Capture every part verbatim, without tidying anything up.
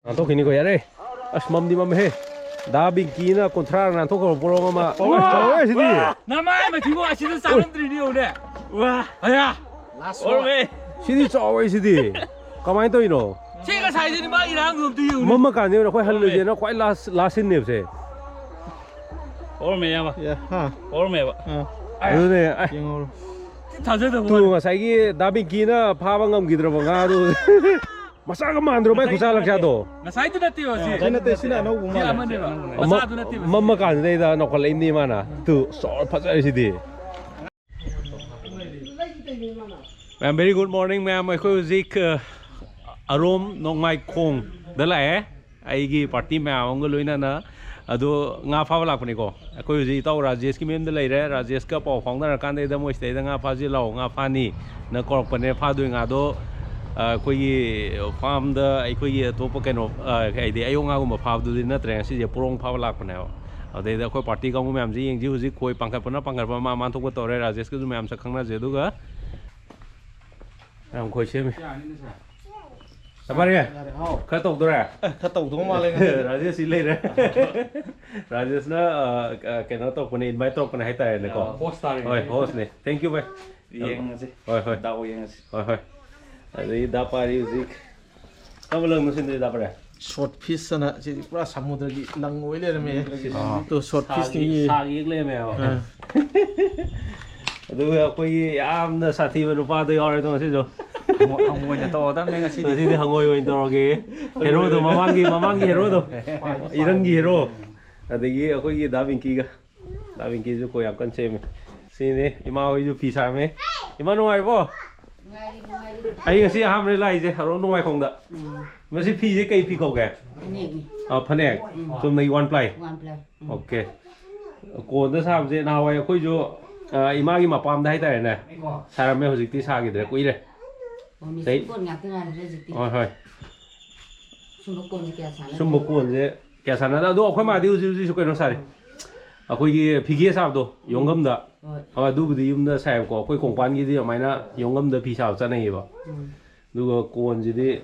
ꯅꯥꯟꯊꯣꯛꯈꯤꯅꯤꯀꯣ, ꯌꯥꯔꯦ꯫ ꯑꯁ, ꯃꯝꯗꯤ ꯃꯝꯃꯦꯍꯦ꯫ ꯗꯥ ꯕꯤꯡꯀꯤꯅ ꯀꯨꯟꯊ꯭ꯔꯥ ꯅꯥꯟꯊꯣꯛꯈ꯭ꯔꯕ ꯄꯣꯔꯣꯡ ꯑꯃ꯫ ꯆꯥꯎꯋꯦ ꯁꯤꯗꯤ꯫ ꯅꯃꯥꯏ ꯃꯊꯤꯕꯣ, ꯑꯁꯤꯗ ꯆꯥꯔꯝꯗ꯭ꯔꯤꯅꯤ ꯌꯦꯡꯉꯨꯅꯦ꯫ ꯋꯥ, ꯑꯌꯥ꯫ ꯂꯥꯁ ꯑꯣꯔꯃꯦ꯫ ꯁꯤꯗꯤ ꯆꯥꯎꯋꯦ ꯁꯤꯗꯤ꯫ ꯀꯃꯥꯏꯅ ꯇꯧꯔꯤꯅꯣ? ꯁꯤ ꯉꯁꯥꯏꯗꯨꯅꯤ ꯃꯥ ꯏꯔꯥꯡꯗꯣ ꯑꯝꯇ ꯌꯦꯡꯉꯨꯅꯦ꯫ ꯃꯝꯃ ꯀꯥꯟꯗ ꯑꯩꯈꯣꯏ ꯍꯜꯂꯣꯏꯁꯦꯅ ꯈ꯭ꯋꯥꯏ ꯂꯥꯁ, ꯂꯥꯁ ꯁꯤꯟꯅꯦꯕꯁꯦ꯫ ꯑꯣꯔꯃꯦ ꯌꯥꯕ꯫ ꯌꯥ, ꯍꯥ꯫ ꯑꯣꯔꯃꯦꯕ꯫ ꯑꯥ꯫ ꯑꯗꯨꯅꯦ, ꯑꯩ ꯌꯦꯡꯍꯧꯔꯣ꯫ ꯊꯥꯖꯗꯕ ꯇꯨ ꯋꯥꯅꯤ꯫ ꯉꯁꯥꯏꯒꯤ ꯗꯥ ꯕꯤꯡꯀꯤꯅ ꯐꯥꯕ ꯉꯝꯈꯤꯗ꯭ꯔꯕ ꯉꯥꯗꯨ꯫ ꯃꯆꯥꯒ ꯃꯥꯟꯗ꯭ꯔꯣ ꯃꯥꯏ ꯈꯨꯆꯥ ꯂꯛꯆꯥꯗꯣ꯫ ꯉꯁꯥꯏꯗꯨ ꯅꯠꯇꯦꯕ ꯁꯤ꯫ ꯁꯤ ꯅꯠꯇꯦ, ꯁꯤꯅ ꯑꯅꯧꯕ ꯁꯤ ꯃꯥꯜꯂꯦ꯫ ꯑꯃꯅꯦꯕ꯫ ꯃꯆꯥꯗꯨ ꯅꯠꯇꯦꯕ ꯁꯤ꯫ ꯃꯝꯃ ꯀꯥꯟꯁꯤꯗꯩꯗ ꯅꯣꯡꯈꯠꯂꯛꯏꯕꯅꯤ ꯃꯥꯅ꯫ ꯇꯨ ꯁꯣꯔ ꯐꯖꯔꯦ ꯁꯤꯗꯤ꯫ ꯃꯌꯥꯝ, very good morning ꯃꯌꯥꯝ꯫ ꯑꯩꯈꯣꯏ ꯍꯧꯖꯤꯛ, ꯑ, ꯑꯔꯣꯝ ꯅꯣꯡꯃꯥꯏꯈꯣꯡꯗ ꯂꯥꯛꯑꯦ꯫ ꯑꯩꯒꯤ ꯄꯥꯔꯇꯤ ꯃꯌꯥꯝ ꯑꯃꯒ ꯂꯣꯏꯅꯅ꯫ ꯑꯗꯣ ꯉꯥ ꯐꯥꯕ ꯂꯥꯛꯄꯅꯤꯀꯣ꯫ ꯑꯩꯈꯣꯏ ꯍꯧꯖꯤꯛ ꯏꯇꯥꯎ ꯔꯥꯖꯦꯁꯀꯤ ꯃꯌꯨꯝꯗ ꯂꯩꯔꯦ꯫ ꯔꯥꯖꯦꯁꯀ ꯄꯥꯎ ꯐꯥꯎꯅꯔꯀꯥꯟꯗꯩꯗ ꯃꯣꯏ ꯁꯤꯗꯩꯗ ꯉꯥ ꯐꯥꯁꯤ ꯂꯥꯛꯑꯣ, ꯉꯥ ꯐꯥꯅꯤꯅ ꯀꯧꯔꯛꯄꯅꯦ꯫ ꯐꯥꯗꯣꯏ ꯉꯥꯗꯣ, ꯑ, ꯑꯩꯈꯣꯏꯒꯤ ꯐꯥꯔꯝꯗ ꯑꯩꯈꯣꯏꯒꯤ ꯑꯇꯣꯞꯄ ꯀꯩꯅꯣ, ꯑ, ꯍꯥꯏꯗꯤ ꯑꯌꯣꯛ ꯉꯥꯒꯨꯝꯕ ꯐꯥꯕꯗꯨꯗꯤ ꯅꯠꯇ꯭ꯔꯦ꯫ ꯉꯁꯤꯁꯦ ꯄꯣꯔꯣꯡ ꯐꯥꯕ ꯂꯥꯛꯄꯅꯦꯕ꯫ ꯑꯗꯩꯗ ꯑꯩꯈꯣꯏ ꯄꯥꯔꯇꯤ ꯀꯥꯡꯕꯨ ꯃꯌꯥꯝꯁꯦ ꯌꯦꯡꯁꯤ꯫ ꯍꯧꯖꯤꯛ ꯈꯣꯏ ꯄꯥꯡꯈꯠꯄꯅ ꯄꯥꯡꯈꯠꯄ, ꯃꯥ ꯃꯥꯟ ꯊꯣꯛꯄ ꯇꯧꯔꯦ꯫ ꯔꯥꯖꯦꯁꯀꯁꯨ ꯃꯌꯥꯝ ꯁꯛ ꯈꯪꯅꯁꯦ꯫ ꯑꯗꯨꯒ ꯌꯥꯝ ꯈꯣꯏ ꯁꯦꯝꯃꯤ꯫ ꯆꯥꯄꯥꯔꯤ? ꯌꯥꯔꯦ, ꯍꯥꯎ꯫ ꯈꯔ ꯇꯧꯗꯣꯔꯦ? ꯑꯦ, ꯈꯔ ꯇꯧꯗꯧ ꯃꯥꯜꯂꯦ ꯉꯁꯤꯗꯤ꯫ ꯔꯥꯖꯦꯁ ꯁꯤ ꯂꯩꯔꯦ꯫ ꯔꯥꯖꯦꯁꯅ, ꯑ, ꯑ, ꯀꯩꯅꯣ ꯇꯧꯔꯛꯄꯅꯦ, invite ꯇꯧꯔꯛꯄꯅꯦ ꯍꯥꯏꯇꯥꯔꯦꯅꯦꯀꯣ꯫ ꯑ, host ꯇꯥꯔꯦ꯫ ꯍꯣꯏ, hostꯅꯦ꯫ Thank you, ꯚꯥꯏ꯫ ꯌꯦꯡꯉꯁꯤ꯫ ꯍꯣꯏ, ꯍꯣꯏ꯫ ꯗꯥꯎ ꯌꯦꯡꯉꯁꯤ꯫ ꯍꯣꯏ, ꯍꯣꯏ꯫ ꯑꯗꯩ ꯗꯥ ꯄꯥꯔꯤ ꯍꯧꯖꯤꯛ ꯀꯔꯝꯕ ꯂꯝꯅꯣ ꯁꯤꯟꯗꯣꯏ, ꯗꯥ ꯄꯥꯔꯤ? Swordfish ꯑꯅ ꯁꯤꯗꯤ ꯄꯨꯔꯥ ꯁꯃꯨꯗ꯭ꯔꯒꯤ ꯂꯪ ꯑꯣꯏ ꯂꯩꯔꯝꯃꯦ꯫ ꯑꯥ꯫ ꯇꯨ, swordfish ꯁꯥꯒꯤ, ꯇꯨꯒꯤ꯫ ꯁꯥꯒꯤ ꯌꯦꯛ ꯂꯩꯔꯝꯃꯦꯕ꯫ ꯑꯥ꯫ ꯑꯗꯨꯒ ꯑꯩꯈꯣꯏꯒꯤ ꯌꯥꯝꯅ ꯁꯥꯊꯤꯕ ꯅꯨꯄꯥꯗꯣ ꯌꯥꯎꯔꯦꯗꯣ ꯉꯁꯤꯁꯨ꯫ ꯍꯪꯉꯣ-, ꯍꯪꯉꯣꯏꯅ ꯇꯧꯔꯗꯕꯅꯦ ꯉꯁꯤꯗꯤ꯫ ꯉꯁꯤꯗꯤ ꯍꯪꯉꯣꯏ ꯑꯣꯏꯅ ꯇꯧꯔꯒꯦ꯫ ꯍꯦꯔꯣꯗꯣ, ꯃꯃꯥꯡꯒꯤ, ꯃꯃꯥꯡꯒꯤ ꯍꯦꯔꯣꯗꯣ꯫ ꯏꯔꯪꯒꯤ ꯍꯦꯔꯣ꯫ ꯑꯗꯒꯤ ꯑꯩꯈꯣꯏꯒꯤ ꯗꯥ ꯕꯤꯡꯀꯤꯒ꯫ ꯗꯥ ꯕꯤꯡꯀꯤꯁꯨ ꯈꯣꯏ ꯌꯥꯝ ꯀꯟꯅ ꯁꯦꯝꯃꯤ꯫ ꯁꯤꯅꯤ, ꯏꯃꯥ ꯍꯣꯏꯁꯨ ꯐꯤ ꯁꯥꯔꯝꯃꯤ꯫ ꯏꯃꯥ ꯅꯨꯡꯉꯥꯏꯔꯤꯕꯣ? ꯅꯨꯡꯉꯥꯏꯔꯤ, ꯅꯨꯡꯉꯥꯏꯔꯤ꯫ ꯑꯩ ꯉꯁꯤ ꯑꯍꯥꯟꯕꯅꯦ ꯂꯥꯛꯏꯁꯦ, ꯑꯔꯣꯝ ꯅꯣꯡꯃꯥꯏꯈꯣꯡꯗ꯫ ꯎꯝ꯫ ꯃꯁꯤ ꯐꯤꯁꯦ ꯀꯩ ꯐꯤ ꯀꯧꯒꯦ? ꯐꯅꯦꯛꯅꯤ꯫ ꯑ, ꯐꯅꯦꯛ? ꯎꯝ꯫ ꯆꯨꯝꯅꯒꯤ one ply? One ply꯫ ꯎꯝ꯫ Okay꯫ ꯀꯣꯟꯗ ꯁꯥꯕꯁꯦ ꯅꯍꯥꯟꯋꯥꯏ ꯑꯩꯈꯣꯏꯁꯨ, ꯑ, ꯏꯃꯥꯒꯤ ꯃꯄꯥꯝꯗ ꯍꯥꯏꯇꯥꯔꯦꯅꯦ, ꯁꯥꯔꯝꯃꯦ, ꯍꯧꯖꯤꯛꯇꯤ ꯁꯥꯈꯤꯗ꯭ꯔꯦ, ꯀꯨꯏꯔꯦ꯫ ꯑꯣ, ꯃꯦꯆꯤꯟ ꯆꯍꯤ ꯀꯣꯟ ꯉꯥꯛꯇ ꯉꯥꯏꯔꯦ ꯍꯧꯖꯤꯛꯇꯤ꯫ ꯍꯣꯏ, ꯍꯣꯏ꯫ ꯁꯨꯝꯕ ꯀꯣꯟꯁꯦ ꯀꯌꯥ ꯁꯥꯟꯅꯗꯦ꯫ ꯁꯨꯝꯕ ꯀꯣꯟꯁꯦ ꯀꯌꯥ ꯁꯥꯟꯅꯗꯦ꯫ ꯑꯗꯣ ꯑꯩꯈꯣꯏ ꯃꯥꯗꯤ ꯍꯧꯖꯤꯛ ꯍꯧꯖꯤꯛꯁꯨ ꯀꯩꯅꯣ ꯁꯥꯔꯤ, ꯑꯩꯈꯣꯏꯒꯤ ꯐꯤꯒꯦ ꯁꯥꯕꯗꯣ, ꯌꯣꯡꯒꯝꯗ꯫ ꯍꯣꯏ꯫ ꯍꯣꯏ, ꯑꯗꯨꯕꯨꯗꯤ ꯌꯨꯝꯗ ꯁꯥꯏꯕꯀꯣ꯫ ꯑꯩꯈꯣꯏ ꯀꯣꯡꯄꯥꯟꯒꯤꯗꯤ ꯑꯗꯨꯃꯥꯏꯅ ꯌꯣꯡꯒꯝꯗ ꯐꯤ ꯁꯥꯕ ꯆꯠꯅꯩꯌꯦꯕ꯫ ꯎꯝ꯫ ꯑꯗꯨꯒ ꯀꯣꯟꯁꯤꯗꯤ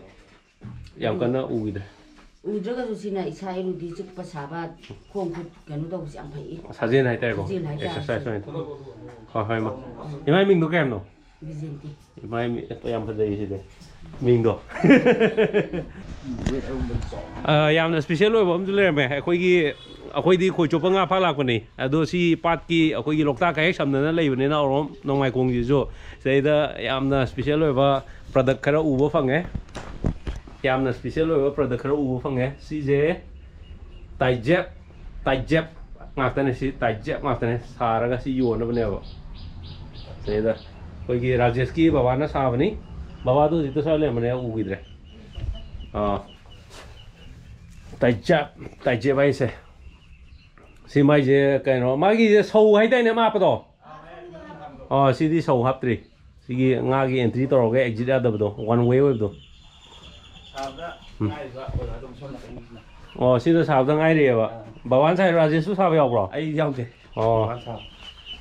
ꯌꯥꯝ ꯀꯟꯅ ꯎꯈꯤꯗ꯭ꯔꯦ꯫ ꯎꯗ꯭ꯔꯒꯁꯨ ꯁꯤꯅ ꯏꯁꯥ ꯏꯔꯨꯗꯤ ꯆꯤꯛꯄ ꯁꯥꯕ, ꯈꯣꯡ ꯈꯨꯠ ꯀꯩꯅꯣ ꯇꯧꯕꯁꯦ ꯌꯥꯝ ꯐꯩ꯫ ꯁꯥꯖꯦꯜ ꯍꯥꯏꯇꯥꯔꯦꯀꯣ꯫ ꯁꯥꯖꯦꯜ ꯍꯥꯏꯇꯥꯔꯦ꯫ ꯑꯦꯛꯁꯔꯁꯥꯏꯁ ꯑꯣꯏꯅ꯫ ꯍꯣꯏ ꯍꯣꯏ, ꯏꯃꯥ꯫ ꯏꯃꯥ ꯃꯤꯡꯗꯣ ꯀꯩ ꯍꯥꯏꯕꯅꯣ? ꯕꯤꯖꯦꯟꯇꯤ꯫ ꯏꯃꯥ ꯃꯤ-, ꯌꯥꯝ ꯐꯖꯩ ꯁꯤꯗꯤ꯫ ꯃꯤꯡꯗꯣ꯫ ꯑ, ꯌꯥꯝꯅ ꯏꯁꯄꯤꯁꯦꯜ ꯑꯣꯏꯕ ꯑꯃꯁꯨ ꯂꯩꯔꯝꯃꯦ꯫ ꯑꯩꯈꯣꯏꯒꯤ, ꯑꯩꯈꯣꯏꯗꯤ ꯈꯣꯏ ꯆꯣꯞꯄ ꯉꯥ ꯐꯥ ꯂꯥꯛꯄꯅꯤ꯫ ꯑꯗꯣ ꯁꯤ ꯄꯥꯠꯀꯤ, ꯑꯩꯈꯣꯏꯒꯤ ꯂꯣꯛꯇꯥꯛꯀ ꯍꯦꯛ ꯁꯝꯅꯅ ꯂꯩꯕꯅꯤꯅ ꯑꯣꯔꯣꯝ ꯅꯣꯡꯃꯥꯏꯈꯣꯡꯁꯤꯁꯨ ꯁꯤꯗꯩꯗ ꯌꯥꯝꯅ ꯏꯁꯄꯤꯁꯦꯜ ꯑꯣꯏꯕ ꯄ꯭ꯔꯗꯛ ꯈꯔ ꯎꯕ ꯐꯪꯉꯦ꯫ ꯌꯥꯝꯅ ꯏꯁꯄꯤꯁꯦꯜ ꯑꯣꯏꯕ ꯄ꯭ꯔꯗꯛ ꯈꯔ ꯎꯕ ꯐꯪꯉꯦ꯫ ꯁꯤꯁꯦ ꯇꯥꯏꯖꯦꯞ, ꯇꯥꯏꯖꯦꯞ ꯉꯥꯛꯇꯅꯦ꯫ ꯁꯤ ꯇꯥꯏꯖꯦꯞ ꯉꯥꯛꯇꯅꯦ ꯁꯥꯔꯒ ꯁꯤ ꯌꯣꯟꯅꯕꯅꯦꯕ꯫ ꯁꯤꯗꯩꯗ ꯑꯩꯈꯣꯏꯒꯤ ꯔꯥꯖꯦꯁꯀꯤ ꯕꯕꯥꯅ ꯁꯥꯕꯅꯤ꯫ ꯕꯕꯥꯗꯣ ꯍꯧꯖꯤꯛꯇ ꯁ꯭ꯋꯥꯏ ꯂꯩꯔꯝꯕꯅꯦ, ꯎꯈꯤꯗ꯭ꯔꯦ꯫ ꯑꯥ, ꯇꯥꯏꯖꯦꯞ, ꯇꯥꯏꯖꯦꯞ ꯍꯥꯏꯁꯦ꯫ ꯁꯤ ꯃꯥꯏꯁꯦ ꯀꯩꯅꯣ, ꯃꯥꯒꯤꯁꯦ ꯁꯧ ꯍꯥꯏꯗꯥꯏꯅꯦ, ꯑꯃ ꯍꯥꯞꯄꯗꯣ? ꯑꯣ, ꯁꯤꯗꯤ ꯁꯧ ꯍꯥꯞꯇ꯭ꯔꯤ꯫ ꯁꯤꯒꯤ ꯉꯥꯒꯤ ꯑꯦꯟꯇ꯭ꯔꯤ ꯇꯧꯔꯒ ꯑꯦꯛꯖꯤꯠ ꯌꯥꯗꯕꯗꯣ, ꯋꯥꯟ ꯋꯦ ꯑꯣꯏꯕꯗꯣ꯫ ꯁꯥꯕꯗ ꯎꯝ꯫ ꯉꯥꯏꯔꯤꯕ ꯑꯣꯖꯥ ꯑꯗꯨꯝ ꯁꯣꯝ ꯅꯥꯀꯟꯒꯤꯁꯤꯅ꯫ ꯑꯣ, ꯁꯤꯗ ꯁꯥꯕꯗ ꯉꯥꯏꯔꯤꯑꯕ꯫ ꯑꯥ꯫ ꯕꯕꯥꯟ ꯁꯥꯏ, ꯔꯥꯖꯦꯁꯁꯨ ꯁꯥꯕ ꯌꯥꯎꯕ꯭ꯔꯣ? ꯑꯩ ꯌꯥꯎꯗꯦ꯫ ꯑꯣ꯫ ꯕꯕꯥꯟ ꯁꯥꯕ꯫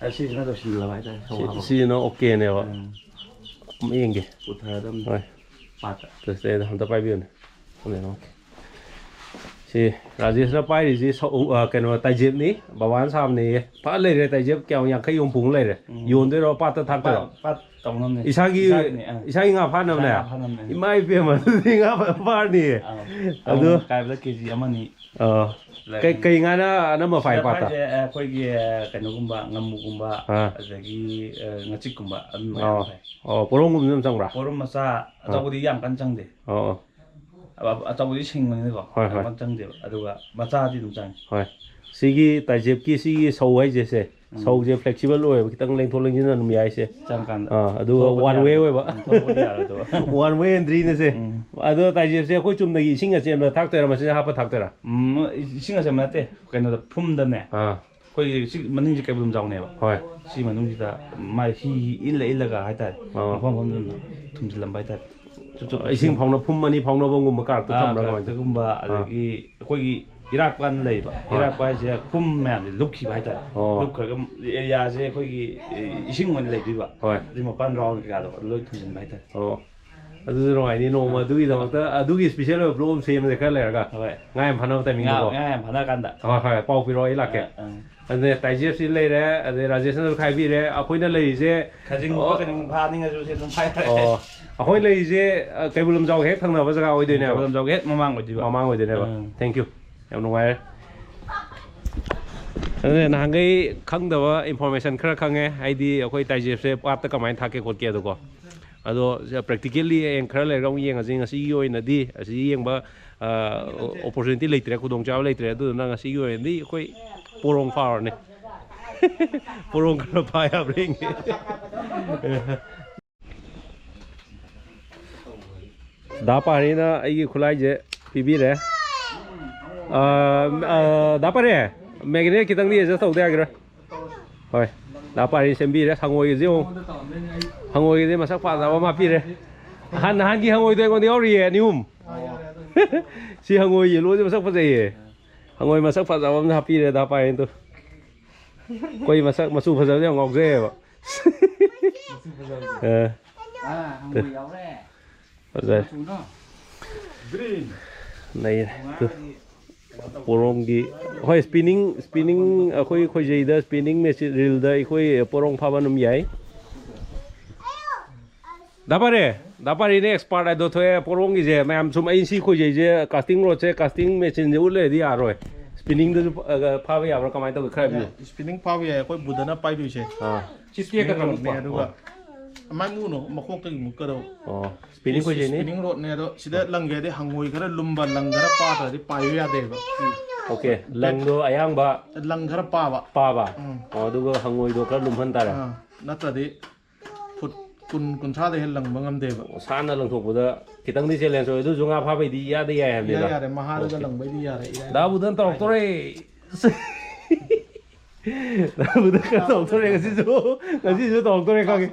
ꯑ, ꯁꯤꯁꯤꯅ ꯂꯣꯏꯁꯤꯜꯂꯕ ꯍꯥꯏꯇꯥꯔꯦ, ꯁꯧ ꯁꯤ-, ꯍꯥꯞꯄꯒ꯫ ꯁꯤꯁꯤꯅ ꯑꯣꯀꯦꯅꯦꯕ꯫ ꯎꯝ꯫ ꯑꯃ ꯌꯦꯡꯒꯦ꯫ ꯄꯨꯊꯔꯗꯝꯅꯤ꯫ ꯍꯣꯏ꯫ ꯄꯥꯠꯇ꯫ ꯁꯤꯗꯩꯗ ꯑꯝꯇ ꯄꯥꯏꯕꯤꯌꯨꯅꯦ꯫ ꯑꯃ ꯌꯦꯡꯉꯣ꯫ ꯁꯤ ꯔꯥꯖꯦꯁꯅ ꯄꯥꯏꯔꯤꯁꯤ ꯁꯧ-, ꯑ, ꯀꯩꯅꯣ, ꯇꯥꯏꯖꯦꯞꯅꯤ, ꯕꯕꯥꯅ ꯁꯥꯕꯅꯦꯌꯦ꯫ ꯐ ꯂꯩꯔꯦ ꯇꯥꯏꯖꯦꯞ, ꯀꯌꯥꯝ, ꯌꯥꯡꯈꯩ ꯍꯨꯝꯐꯨꯃꯨꯛ ꯂꯩꯔꯦ꯫ ꯎꯝ꯫ ꯌꯣꯟꯗꯣꯏꯔꯣ, ꯄꯥꯠꯇ ꯊꯥꯛꯇꯣꯏꯔꯣ? ꯄꯥꯠ, ꯄꯥꯠ ꯇꯧꯅꯕꯅꯦ꯫ ꯏꯁꯥꯒꯤ, ꯏꯁꯥꯒꯤꯅꯦ, ꯑꯥ꯫ ꯏꯁꯥꯒꯤ ꯉꯥ ꯐꯥꯅꯕꯅꯦ? ꯏꯁꯥꯒꯤ ꯉꯥ ꯐꯥꯅꯕꯅꯦ꯫ ꯏꯃꯥ ꯏꯕꯦꯝꯃ, ꯑꯗꯨꯗꯤ ꯉꯥ ꯐꯖꯅ ꯐꯥꯔꯅꯤꯌꯦ꯫ ꯑꯥ꯫ ꯑꯗꯨ ꯑꯃꯨꯛ ꯀꯥꯏꯕꯗ ꯀꯦ ꯖꯤ ꯑꯃꯅꯤ꯫ ꯑꯥ꯫ ꯂꯩꯔꯅꯤ꯫ ꯀꯩ, ꯀꯩ ꯉꯥꯅ ꯑꯅꯝꯕ ꯐꯥꯏ ꯁꯤꯗ ꯄꯥꯠꯇ? ꯐꯥꯏꯁꯦ, ꯑ, ꯑꯩꯈꯣꯏꯒꯤ, ꯑ, ꯀꯩꯅꯣꯒꯨꯝꯕ, ꯉꯥꯃꯨꯒꯨꯝꯕ, ꯑꯥ꯫ ꯑꯗꯒꯤ, ꯑ, ꯉꯥꯆꯤꯛꯀꯨꯝꯕ, ꯑꯗꯨꯝꯕ ꯌꯥꯝ ꯑꯣ꯫ ꯐꯥꯏ꯫ ꯑꯣ, ꯄꯣꯔꯣꯝꯒꯨꯝꯕꯁꯨ ꯑꯗꯨꯝ ꯆꯪꯕ꯭ꯔꯥ? ꯄꯣꯔꯣꯝ ꯃꯆꯥ, ꯑꯥ꯫ ꯑꯆꯧꯕꯗꯤ ꯌꯥꯝ ꯀꯟꯅ ꯆꯪꯗꯦ꯫ ꯑꯣ, ꯑꯣ꯫ ꯑ-, ꯑꯆꯧꯕꯗꯤ ꯁꯤꯡꯕꯅꯤꯅꯀꯣ, ꯍꯣꯏ, ꯌꯥꯝ ꯍꯣꯏ꯫ ꯀꯟꯅ ꯆꯪꯗꯦꯕ꯫ ꯑꯗꯨꯒ ꯃꯆꯥꯗꯤ ꯑꯗꯨꯝ ꯆꯪꯉꯤ꯫ ꯍꯣꯏ꯫ ꯁꯤꯒꯤ ꯇꯥꯏꯖꯦꯞꯀꯤ ꯁꯤꯒꯤ ꯁꯧ ꯍꯥꯏꯁꯦ ꯁꯦ, ꯎꯝ꯫ ꯁꯧꯁꯦ flexible ꯑꯣꯏꯌꯦꯕ, ꯈꯤꯇꯪ ꯂꯦꯡꯊꯣꯛ ꯂꯦꯡꯁꯤꯟ ꯑꯗꯨꯝ ꯌꯥꯏ ꯁꯦ꯫ ꯆꯪꯀꯥꯟꯗ ꯑꯥ, ꯑꯗꯨꯒ ꯊꯣꯛꯄꯗꯤ one way ꯌꯥꯔꯣꯏꯗꯕ꯫ ꯑꯣꯏꯕ꯫ ꯎꯝ, ꯊꯣꯛꯄꯗꯤ ꯌꯥꯔꯣꯏꯗꯕ꯫ One way entry ꯅꯦ ꯁꯦ꯫ ꯎꯝ꯫ ꯑꯗꯣ ꯇꯥꯏꯖꯦꯞꯁꯦ ꯑꯩꯈꯣꯏ ꯆꯨꯝꯅꯒꯤ ꯏꯁꯤꯡ ꯑꯆꯦꯟꯕꯗ ꯊꯥꯛꯇꯣꯏꯔꯥ, ꯃꯁꯤꯗ ꯍꯥꯞꯄ ꯊꯥꯛꯇꯣꯏꯔꯥ? ꯎꯝ, ꯏꯁꯤꯡ ꯑꯆꯦꯟꯕ ꯅꯠꯇꯦ, ꯀꯩꯅꯣꯗ, ꯐꯨꯝꯗꯅꯦ꯫ ꯑꯥ꯫ ꯑꯩꯈꯣꯏꯒꯤ ꯁꯤ ꯃꯅꯤꯡꯁꯦ ꯀꯩꯕꯨꯜ ꯂꯝꯖꯥꯎꯅꯦꯕ꯫ ꯍꯣꯏ꯫ ꯁꯤ ꯃꯅꯨꯡꯁꯤꯗ ꯃꯥꯏ ꯍꯤ ꯏꯜꯂ ꯏꯜꯂꯒ ꯍꯥꯏꯇꯥꯔꯦ꯫ ꯑꯥ꯫ ꯃꯐꯝ ꯃꯐꯝꯗ ꯊꯨꯝꯖꯤꯜꯂꯝꯕ ꯍꯥꯏꯇꯥꯔꯦ꯫ ꯆꯨꯞ ꯆꯨꯞ ꯏꯁꯤꯡ ꯐꯥꯎꯅ-, ꯐꯨꯝ ꯑꯅꯤ ꯐꯥꯎꯅꯕꯒꯨꯝꯕ ꯀꯥꯔꯛꯇ ꯑꯥ, ꯊꯝꯕ꯭ꯔꯥ ꯀꯃꯥꯏꯅ ꯇꯧꯋꯤ? ꯀꯥꯔꯛꯇꯒꯨꯝꯕ, ꯑꯥ꯫ ꯑꯗꯒꯤ ꯑꯩꯈꯣꯏꯒꯤ ꯏꯔꯥꯛꯄ ꯍꯥꯏꯅ ꯂꯩꯕ꯫ ꯍꯣꯏ꯫ ꯏꯔꯥꯛꯄ ꯍꯥꯏꯁꯦ ꯐꯨꯝ ꯃꯌꯥꯝꯁꯦ ꯂꯨꯞꯈꯤꯕ ꯍꯥꯏꯇꯥꯔꯦ꯫ ꯑꯣ꯫ ꯂꯨꯞꯈ꯭ꯔꯒ ꯑꯦꯔꯤꯌꯥꯁꯦ ꯑꯩꯈꯣꯏꯒꯤ, ꯑꯦ, ꯏꯁꯤꯡ ꯑꯣꯏꯅ ꯂꯩꯗꯣꯏꯕ꯫ ꯍꯣꯏ꯫ ꯑꯗꯨꯏ ꯃꯄꯥꯟ ꯔꯥꯎꯟ ꯀꯩꯀꯥꯗꯣ ꯂꯣꯏ ꯊꯨꯝꯖꯤꯟꯕ ꯍꯥꯏꯇꯥꯔꯦ꯫ ꯑꯣ꯫ ꯑꯗꯨꯁꯨ ꯅꯨꯡꯉꯥꯏꯅꯤ, ꯅꯣꯡꯃ ꯑꯗꯨꯒꯤꯗꯃꯛꯇ, ꯑꯗꯨꯒꯤ ꯏꯁꯄꯤꯁꯦꯜ ꯑꯣꯏꯕ ꯕ꯭ꯂꯣꯛ ꯑꯃ ꯁꯦꯝꯁꯦ ꯈꯔ ꯂꯩꯔꯒ꯫ ꯍꯣꯏ꯫ ꯉꯥ ꯌꯥꯝ ꯐꯥꯅꯕ ꯇꯥꯏꯃꯤꯡꯗꯀꯣ꯫ ꯉꯥ ꯌꯥꯝ ꯐꯥꯅ ꯀꯥꯟꯗ꯫ ꯍꯣꯏ ꯍꯣꯏ, ꯄꯥꯎ ꯄꯤꯔꯛꯑꯣ, ꯑꯩ ꯂꯥꯛꯀꯦ꯫ ꯑꯪ꯫ ꯑꯗꯨꯅꯦ, ꯇꯥꯏꯖꯦꯞꯁꯤ ꯂꯩꯔꯦ, ꯑꯗꯩ ꯔꯥꯖꯦꯁꯅꯁꯨ ꯈꯥꯏꯕꯤꯔꯦ꯫ ꯑꯩꯈꯣꯏꯅ ꯂꯩꯔꯤꯁꯦ, ꯈꯥꯖꯤꯡꯒꯨꯝꯕ ꯀꯩꯅꯣꯒꯨꯝꯕ ꯐꯥꯅꯤꯡꯉꯁꯨ ꯁꯤ ꯑꯗꯨꯝ ꯐꯥꯏ ꯌꯥꯔꯦ꯫ ꯑꯣ, ꯑꯩꯈꯣꯏ ꯂꯩꯔꯤꯁꯦ, ꯑ, ꯀꯩꯕꯨꯜ ꯂꯝꯖꯥꯎ ꯍꯦꯛ ꯊꯪꯅꯕ ꯖꯒꯥ ꯑꯣꯏꯗꯣꯏꯅꯦꯕ꯫ ꯀꯩꯕꯨꯜ ꯂꯝꯖꯥꯎꯒꯤ ꯍꯦꯛ ꯃꯃꯥꯡ ꯑꯣꯏꯗꯣꯏꯕ꯫ ꯃꯃꯥꯡ ꯑꯣꯏꯗꯣꯏꯅꯦꯕ꯫ ꯎꯝ꯫ Thank you꯫ ꯌꯥꯝ ꯅꯨꯡꯉꯥꯏꯔꯦ꯫ ꯑꯗꯨꯅ ꯅꯍꯥꯟꯈꯩ ꯈꯪꯗꯕ ꯏꯟꯐꯣꯔꯃꯦꯁꯟ ꯈꯔ ꯈꯪꯉꯦ, ꯍꯥꯏꯗꯤ ꯑꯩꯈꯣꯏ ꯇꯥꯏꯖꯦꯞꯁꯦ ꯄꯥꯠꯇ ꯀꯃꯥꯏꯅ ꯊꯥꯛꯀꯦ ꯈꯣꯠꯀꯦ ꯑꯗꯨꯀꯣ꯫ ꯑꯗꯣ practically ꯍꯌꯦꯡ ꯈꯔ ꯂꯩꯔꯒ ꯑꯃꯨꯛ ꯌꯦꯡꯉꯁꯤ꯫ ꯉꯁꯤꯒꯤ ꯑꯣꯏꯅꯗꯤ ꯑꯁꯤ ꯌꯦꯡꯕ, ꯑ, opportunity ꯂꯩꯇ꯭ꯔꯦ, ꯈꯨꯗꯣꯡꯆꯥꯕ ꯂꯩꯇ꯭ꯔꯦ꯫ ꯑꯗꯨꯗꯨꯅ ꯉꯁꯤꯒꯤ ꯑꯣꯏꯅꯗꯤ ꯑꯩꯈꯣꯏ ꯄꯣꯔꯣꯡ ꯐꯥꯎꯔꯅꯤ꯫ ꯄꯣꯔꯣꯡ ꯈꯔ ꯐꯥ ꯌꯥꯕ꯭ꯔꯥ ꯌꯦꯡꯒꯦ꯫ ꯗꯥ ꯄꯥꯔꯤꯅ ꯑꯩꯒꯤ ꯈꯨꯠꯂꯥꯏꯁꯦ ꯄꯤꯕꯤꯔꯦ꯫ ꯑ, ꯑ, ꯗꯥ ꯄꯥꯔꯤ, magnet ꯈꯤꯇꯪꯗꯤ adjust ꯇꯧꯗ ꯌꯥꯒꯤꯔꯣꯏ꯫ ꯍꯣꯏ, ꯗꯥ ꯄꯥꯔꯤ ꯁꯦꯝꯕꯤꯔꯦ꯫ ꯍꯪꯉꯣꯏꯒꯁꯦ ꯌꯦꯡꯉꯣ, ꯍꯪꯉꯣꯏꯒꯁꯦ ꯃꯁꯛ ꯐꯖꯕ ꯑꯃ ꯍꯥꯞꯄꯤꯔꯦ꯫ ꯅꯍꯥꯟ, ꯅꯍꯥꯟꯒꯤ ꯍꯪꯉꯣꯏꯗꯣ ꯑꯩꯉꯣꯟꯗ ꯌꯥꯎꯔꯤꯌꯦ, ꯑꯅꯤ ꯑꯍꯨꯝ꯫ ꯁꯤ ꯍꯪꯉꯣꯏ yellowꯁꯦ ꯃꯁꯛ ꯐꯖꯩꯌꯦ꯫ ꯍꯪꯉꯣꯏ ꯃꯁꯛ ꯐꯖꯕ ꯑꯃ ꯍꯥꯞꯄꯤꯔꯦ ꯗꯥ ꯄꯥꯔꯤꯗꯣ꯫ ꯑꯩꯈꯣꯏ ꯃꯁꯛ, ꯃꯆꯨ ꯐꯖꯕꯁꯦ ꯌꯥꯝ ꯉꯥꯎꯖꯩꯌꯦꯕ꯫ ꯑ, ꯑꯥ, ꯍꯪꯉꯣꯏ ꯌꯥꯎꯔꯦ꯫ ꯐꯖꯔꯦ꯫ ꯃꯆꯨꯅꯣ? ꯅꯩꯔꯦ꯫ ꯑꯗꯨ ꯄꯣꯔꯣꯝꯒꯤ, ꯍꯣꯏ, spinning, spinning, ꯑꯩꯈꯣꯏ ꯈꯣꯏꯖꯩꯗ, spinning machine, reelꯗ ꯑꯩꯈꯣꯏ ꯄꯣꯔꯣꯝ ꯐꯥꯕ ꯑꯗꯨꯝ ꯌꯥꯏ꯫ ꯗꯥ ꯄꯥꯔꯦ, ꯗꯥ ꯄꯥꯔꯤꯅꯦ expert ꯍꯥꯏꯗꯣ ꯊꯣꯛꯑꯦ ꯄꯣꯔꯣꯝꯒꯤꯁꯦ꯫ ꯃꯌꯥꯝ ꯁꯨꯝ ꯑꯩ ꯁꯤ ꯈꯣꯏꯖꯩꯁꯦ, casting rodꯁꯦ, casting machineꯁꯦ ꯎꯠ ꯂꯩꯔꯗꯤ ꯌꯥꯔꯣꯏ꯫ Spinningꯗꯁꯨ, ꯑ, ꯐꯥꯕ ꯌꯥꯕ꯭ꯔꯥ, ꯀꯃꯥꯏꯅ ꯇꯧꯒꯦ, ꯈꯔ ꯍꯥꯏꯕꯤꯌꯨ꯫ Spinning ꯐꯥꯕ ꯌꯥꯏ, ꯑꯩꯈꯣꯏ ꯕꯨꯙꯅ ꯄꯥꯏꯗꯣꯏꯁꯦ꯫ ꯑꯥ꯫ ꯁꯤ ꯇꯦꯛꯀꯗꯕ Rodꯅꯦ, ꯃꯨꯛꯄ꯫ ꯑꯗꯨꯒ ꯑꯃꯥꯏ ꯃꯨꯅꯣ, ꯃꯀꯣꯛꯇꯒꯤ ꯃꯨꯛꯀꯗꯧ꯫ ꯑꯣ, spinning ꯈꯣꯏꯖꯩꯅꯤ꯫ Spinning rodꯅꯦ, ꯑꯗꯣ ꯁꯤꯗ ꯂꯪꯒꯦꯗꯤ ꯍꯪꯉꯣꯏ ꯈꯔ ꯂꯨꯝꯕ ꯂꯪ ꯈꯔ ꯄꯥꯗ꯭ꯔꯗꯤ ꯄꯥꯏꯕ ꯌꯥꯗꯦꯕ꯫ Okay, ꯂꯪꯗꯣ ꯑꯌꯥꯡꯕ ꯂꯪ ꯈꯔ ꯄꯥꯕ꯫ ꯄꯥꯕ꯫ ꯎꯝ꯫ ꯑꯣ, ꯑꯗꯨꯒ ꯍꯪꯉꯣꯏꯗꯣ ꯈꯔ ꯂꯨꯝꯍꯟ ꯇꯥꯔꯦ꯫ ꯑꯥ, ꯅꯠꯇ꯭ꯔꯗꯤ ꯐꯨꯠ ꯀꯨꯟ, ꯀꯨꯟꯊ꯭ꯔꯥꯗ ꯍꯦꯟꯅ ꯂꯪꯕ ꯉꯝꯗꯦꯕ꯫ ꯑꯣ, ꯁꯥꯟꯅ ꯂꯪꯊꯣꯛꯄꯗ ꯈꯤꯇꯪꯗꯤ challenge ꯑꯣꯏ, ꯑꯗꯨꯁꯨ ꯉꯥ ꯐꯥꯕꯩꯗꯤ ꯏꯌꯥꯗ ꯌꯥꯏ ꯍꯥꯏꯕꯅꯤꯗ꯫ ꯏꯌꯥ ꯌꯥꯔꯦ, ꯃꯍꯥꯗꯨꯗ Okay꯫ ꯂꯪꯕꯩꯗꯤ ꯌꯥꯔꯦ, ꯏꯔꯥꯏ ꯂꯥꯏ꯫ ꯗꯥ ꯕꯨꯙꯟ ꯇꯧꯔꯛꯇꯣꯔꯦ꯫ ꯗꯥ ꯕꯨꯙꯟ ꯈꯔ ꯇꯧꯔꯛꯇꯣꯔꯦ ꯉꯁꯤꯁꯨ꯫ ꯉꯁꯤꯁꯨ ꯇꯧꯔꯛꯇꯣꯔꯦ ꯈꯪꯉꯦ꯫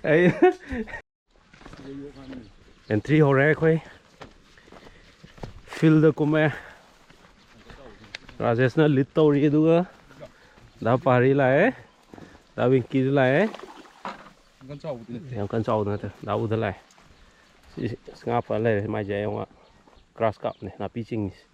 ꯑꯩ entry ꯍꯧꯔꯦ ꯑꯩꯈꯣꯏ꯫ Fieldꯗ ꯀꯨꯝꯃꯦ꯫ ꯔꯥꯖꯦꯁꯅ lead ꯇꯧꯔꯤ, ꯑꯗꯨꯒ ꯗꯥ ꯄꯥꯔꯤ ꯂꯥꯛꯑꯦ, ꯗꯥ ꯋꯤꯡꯀꯤꯁꯨ ꯂꯥꯛꯑꯦ꯫ ꯌꯥꯝ ꯀꯟꯅ ꯆꯥꯎꯕꯗꯤ ꯅꯠꯇꯦ꯫ ꯌꯥꯝ ꯀꯟꯅ ꯆꯥꯎꯕꯗꯤ ꯅꯠꯇꯦ꯫ ꯗꯥ ꯎꯗ ꯂꯥꯛꯑꯦ꯫ ꯁꯤ, ꯁꯤ ꯉꯥ ꯐꯥ ꯂꯩꯔꯦ꯫ ꯃꯥꯏꯁꯦ ꯑꯩ ꯑꯃꯨꯛ grass carp ꯅꯦ, ꯅꯥꯄꯤ ꯆꯤꯡꯉꯤꯁꯦ꯫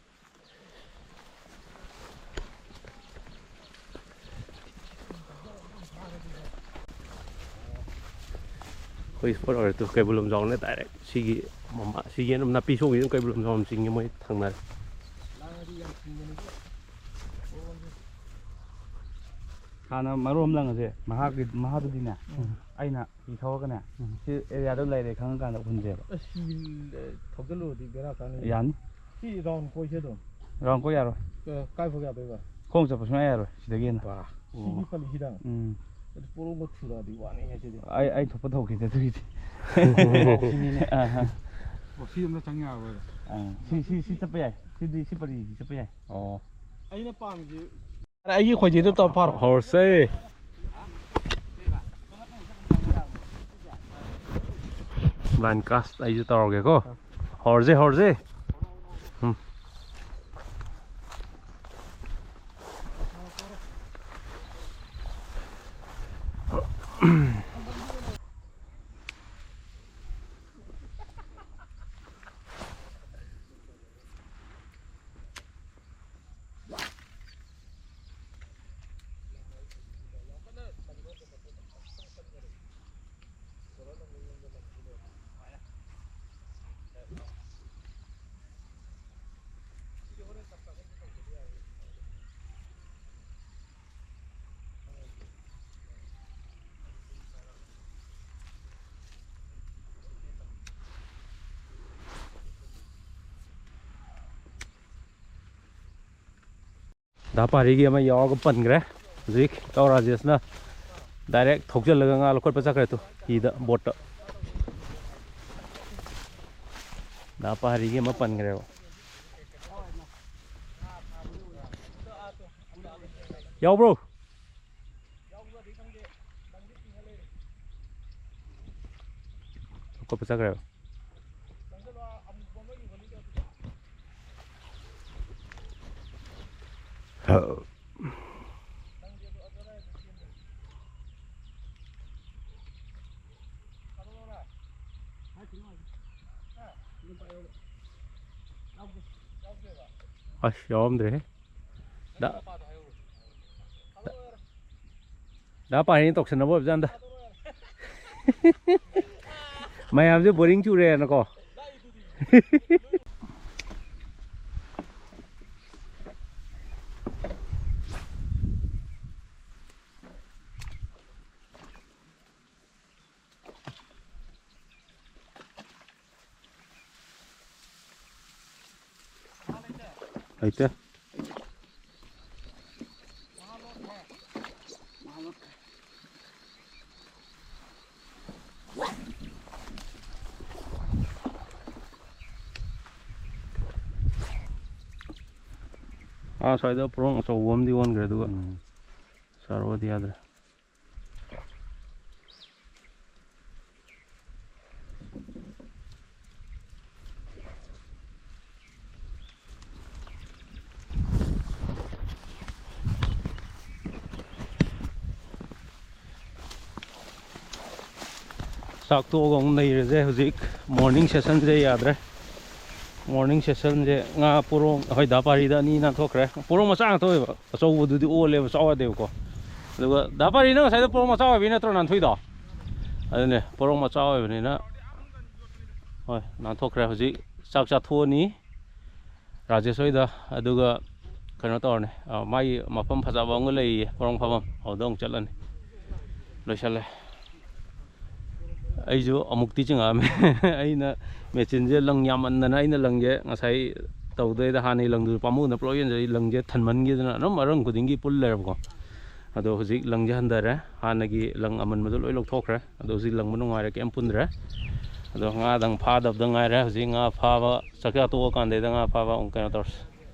ꯑꯩꯈꯣꯏ spot ꯑꯣꯏꯔꯦ ꯇꯨ, ꯀꯩꯕꯨꯜ ꯂꯝꯖꯥꯎꯅꯦ direct꯫ ꯁꯤꯒꯤ ꯃꯃꯥ-, ꯁꯤꯒꯤ ꯑꯗꯨꯝ ꯅꯥꯄꯤ ꯁꯣꯡꯕꯤ ꯑꯗꯨꯝ ꯀꯩꯕꯨꯜ ꯂꯝꯖꯥꯎ ꯑꯗꯨꯝ ꯆꯤꯡꯉꯦ, ꯃꯣꯏ ꯊꯪꯅꯔꯦ꯫ ꯍꯥꯟꯅ ꯃꯔꯨ ꯑꯃ ꯂꯪꯉꯁꯦ, ꯃꯍꯥꯛꯀꯤ, ꯃꯍꯥꯛꯇꯨꯗꯤꯅꯦ, ꯎꯝ꯫ ꯑꯩꯅ ꯍꯤ ꯊꯧꯔꯒꯅꯦ, ꯎꯝ꯫ ꯁꯤ area ꯗ ꯂꯩꯔꯦ ꯈꯪꯉꯀꯥꯟꯗ ꯍꯨꯟꯁꯦꯕ꯫ ꯑꯁ, ꯍꯤ, ꯑꯦ, ꯊꯧꯖꯤꯜꯂꯨꯔꯗꯤ ꯕꯦꯔꯥ ꯀꯥꯅꯤ꯫ ꯌꯥꯅꯤ꯫ ꯁꯤ round ꯀꯣꯏꯁꯦ ꯑꯗꯨꯝ꯫ Round ꯀꯣꯏ ꯌꯥꯔꯣꯏ꯫ ꯑꯦ, ꯀꯥꯏ ꯐꯥꯎ ꯌꯥꯗꯣꯏꯕ? ꯈꯣꯡ ꯆꯠꯄ ꯁꯨꯡꯌꯥ ꯌꯥꯔꯣꯏ ꯁꯤꯗꯒꯤ ꯍꯦꯟꯅ꯫ ꯕꯥ꯫ ꯁꯤꯒꯤ ꯎꯝ꯫ ꯄꯜꯂꯤꯁꯤꯗ? ꯎꯝ꯫ ꯑꯗꯨ ꯄꯣꯔꯣꯝꯗ ꯊꯨꯔꯛꯑꯗꯤ ꯋꯥꯅꯤ ꯉꯁꯤꯗꯤ꯫ ꯑꯩ, ꯑꯩ ꯊꯣꯛꯄ ꯊꯣꯛꯈꯤꯗꯦ ꯑꯗꯨꯒꯤꯗꯤ꯫ ꯁꯤꯅꯤꯅꯦ꯫ ꯑꯍ꯫ ꯑꯣ, ꯁꯤ ꯑꯝꯇ ꯆꯪ ꯌꯥꯔꯣꯏ꯫ ꯑꯥ, ꯁꯤ, ꯁꯤ, ꯁꯤ ꯆꯠꯄ ꯌꯥꯏ꯫ ꯁꯤꯗꯤ, ꯁꯤ ꯄꯔꯤꯁꯤ ꯆꯠꯄ ꯌꯥꯏ꯫ ꯑꯣ꯫ ꯑꯩꯅ ꯄꯥꯝꯃꯤꯁꯤ ꯑꯩꯒꯤ ꯈꯣꯏꯖꯦꯗꯣ ꯇꯧꯔ ꯐꯥꯔꯣ꯫ ꯍꯧꯔꯁꯦ꯫ Blind cast ꯑꯩꯁꯨ ꯇꯧꯔꯒꯦꯀꯣ꯫ ꯍꯧꯔꯁꯦ, ꯍꯧꯔꯁꯦ꯫ ꯎꯝ꯫ ꯗꯥ ꯄꯥꯔꯤꯒꯤ ꯑꯃ ꯌꯥꯎꯔꯒ ꯄꯟꯈ꯭ꯔꯦ꯫ ꯍꯧꯖꯤꯛ ꯏꯇꯥꯎ ꯔꯥꯖꯦꯁꯅ direct ꯊꯧꯖꯤꯜꯂꯒ ꯉꯥ ꯂꯧꯈꯠꯄ ꯆꯠꯈ꯭ꯔꯦ ꯇꯨ, ꯍꯤꯗ, boat ꯇ꯫ ꯗꯥ ꯄꯥꯔꯤꯒꯤ ꯑꯃ ꯄꯟꯈ꯭ꯔꯦꯕ꯫ ꯌꯥꯎꯕ꯭ꯔꯣ? ꯂꯧꯈꯠꯄ ꯆꯠꯈ꯭ꯔꯦꯕ꯫ ꯑꯁ, ꯌꯥꯎꯔꯝꯗ꯭ꯔꯦꯍꯦ꯫ ꯗꯥ, ꯗꯥ ꯄꯥꯔꯤꯅ ꯇꯧꯁꯟꯅꯕ ꯑꯣꯏꯕꯖꯥꯠꯅꯤꯗ꯫ ꯃꯌꯥꯝꯁꯦ ꯕꯣꯔꯤꯡ ꯆꯨꯔꯦꯅꯀꯣ꯫ ꯂꯩꯇꯦ꯫ ꯑꯥ, ꯁ꯭ꯋꯥꯏꯗ ꯄꯣꯔꯣꯡ ꯑꯆꯧꯕ ꯑꯃꯗꯤ ꯑꯣꯟꯈ꯭ꯔꯦ, ꯑꯗꯨꯒ ꯎꯝ꯫ ꯆꯥꯔꯛꯑꯣꯗꯤ ꯌꯥꯗ꯭ꯔꯦ꯫ ꯆꯥꯛ ꯇꯣꯛꯑꯒ ꯑꯃꯨꯛ ꯅꯩꯔꯁꯦ꯫ ꯍꯧꯖꯤꯛ ꯃꯣꯔꯅꯤꯡ ꯁꯦꯁꯟꯁꯦ ꯌꯥꯗ꯭ꯔꯦ꯫ ꯃꯣꯔꯅꯤꯡ ꯁꯦꯁꯟꯁꯦ ꯉꯥ ꯄꯣꯔꯣꯡ, ꯑꯩꯈꯣꯏ ꯗꯥ ꯄꯥꯔꯤꯗ ꯑꯅꯤ ꯅꯥꯟꯊꯣꯛꯈ꯭ꯔꯦ꯫ ꯄꯣꯔꯣꯡ ꯃꯆꯥ ꯉꯥꯛꯇ ꯑꯣꯏꯕ, ꯑꯆꯧꯕꯗꯨꯗꯤ ꯑꯣꯜꯂꯦꯕ, ꯆꯥꯎ ꯌꯥꯗꯦꯕꯀꯣ꯫ ꯑꯗꯨꯒ ꯗꯥ ꯄꯥꯔꯤ, ꯅꯪ ꯉꯁꯥꯏꯗꯣ ꯄꯣꯔꯣꯡ ꯃꯆꯥ ꯑꯣꯏꯕꯩ ꯅꯠꯇ꯭ꯔꯣ ꯅꯥꯟꯊꯣꯏꯗꯣ? ꯑꯗꯨꯅꯦ, ꯄꯣꯔꯣꯡ ꯃꯆꯥ ꯑꯣꯏꯕꯅꯤꯅ꯫ ꯍꯣꯏ, ꯅꯥꯟꯊꯣꯛꯈ꯭ꯔꯦ꯫ ꯍꯧꯖꯤꯛ ꯆꯥꯛ ꯆꯥꯊꯣꯛꯑꯅꯤ꯫ ꯔꯥꯖꯦꯁ ꯍꯣꯏꯗ, ꯑꯗꯨꯒ ꯀꯩꯅꯣ ꯇꯧꯔꯅꯤ, ꯑ, ꯃꯥꯒꯤ ꯃꯐꯝ ꯐꯖꯕ ꯑꯃꯒ ꯂꯩꯌꯦ, ꯄꯣꯔꯣꯡ ꯐꯝꯐꯝ, ꯑꯗꯨꯗ ꯑꯃꯨꯛ ꯆꯠꯂꯅꯤ꯫ ꯂꯣꯏꯁꯜꯂꯦ꯫ ꯑꯩꯁꯨ ꯑꯃꯨꯛꯇꯤ ꯆꯤꯡꯉꯛꯑꯝꯃꯦ꯫ ꯑꯩꯅ ꯃꯦꯆꯤꯟꯁꯦ ꯂꯪ ꯌꯥꯝꯃꯟꯗꯅ, ꯑꯩꯅ ꯂꯪꯁꯦ ꯉꯁꯥꯏ ꯇꯧꯗꯣꯏꯗ ꯍꯥꯟꯅꯒꯤ ꯂꯪꯗꯨꯁꯨ ꯄꯥꯝꯃꯨꯗꯅ ꯄꯨꯂꯞ ꯌꯣꯟꯖꯔꯤ, ꯂꯪꯁꯦ ꯊꯟꯃꯟꯈꯤꯗꯅ ꯑꯗꯨꯝ ꯑꯔꯪ ꯈꯨꯗꯤꯡꯒꯤ ꯄꯨꯜ ꯂꯩꯔꯕꯀꯣ꯫ ꯑꯗꯣ ꯍꯧꯖꯤꯛ ꯂꯪꯁꯦ ꯍꯟꯊꯔꯦ, ꯍꯥꯟꯅꯒꯤ ꯂꯪ ꯑꯃꯟꯕꯗꯣ ꯂꯣꯏ ꯂꯧꯊꯣꯛꯈ꯭ꯔꯦ꯫ ꯑꯗꯣ ꯍꯧꯖꯤꯛ ꯂꯪꯕ ꯅꯨꯡꯉꯥꯏꯔꯦ, ꯀꯩꯝ ꯄꯨꯟꯗ꯭ꯔꯦ꯫ ꯑꯗꯣ ꯉꯥꯗꯪ ꯐꯥꯗꯕꯗ ꯉꯥꯏꯔꯦ꯫ ꯍꯧꯖꯤꯛ ꯉꯥ ꯐꯥꯕ ꯆꯥꯛꯆꯥ ꯇꯣꯛꯑꯀꯥꯟꯗꯩꯗ ꯉꯥ ꯐꯥꯕ ꯑꯃꯨꯛ ꯀꯩꯅꯣ ꯇꯧꯔꯁꯤ꯫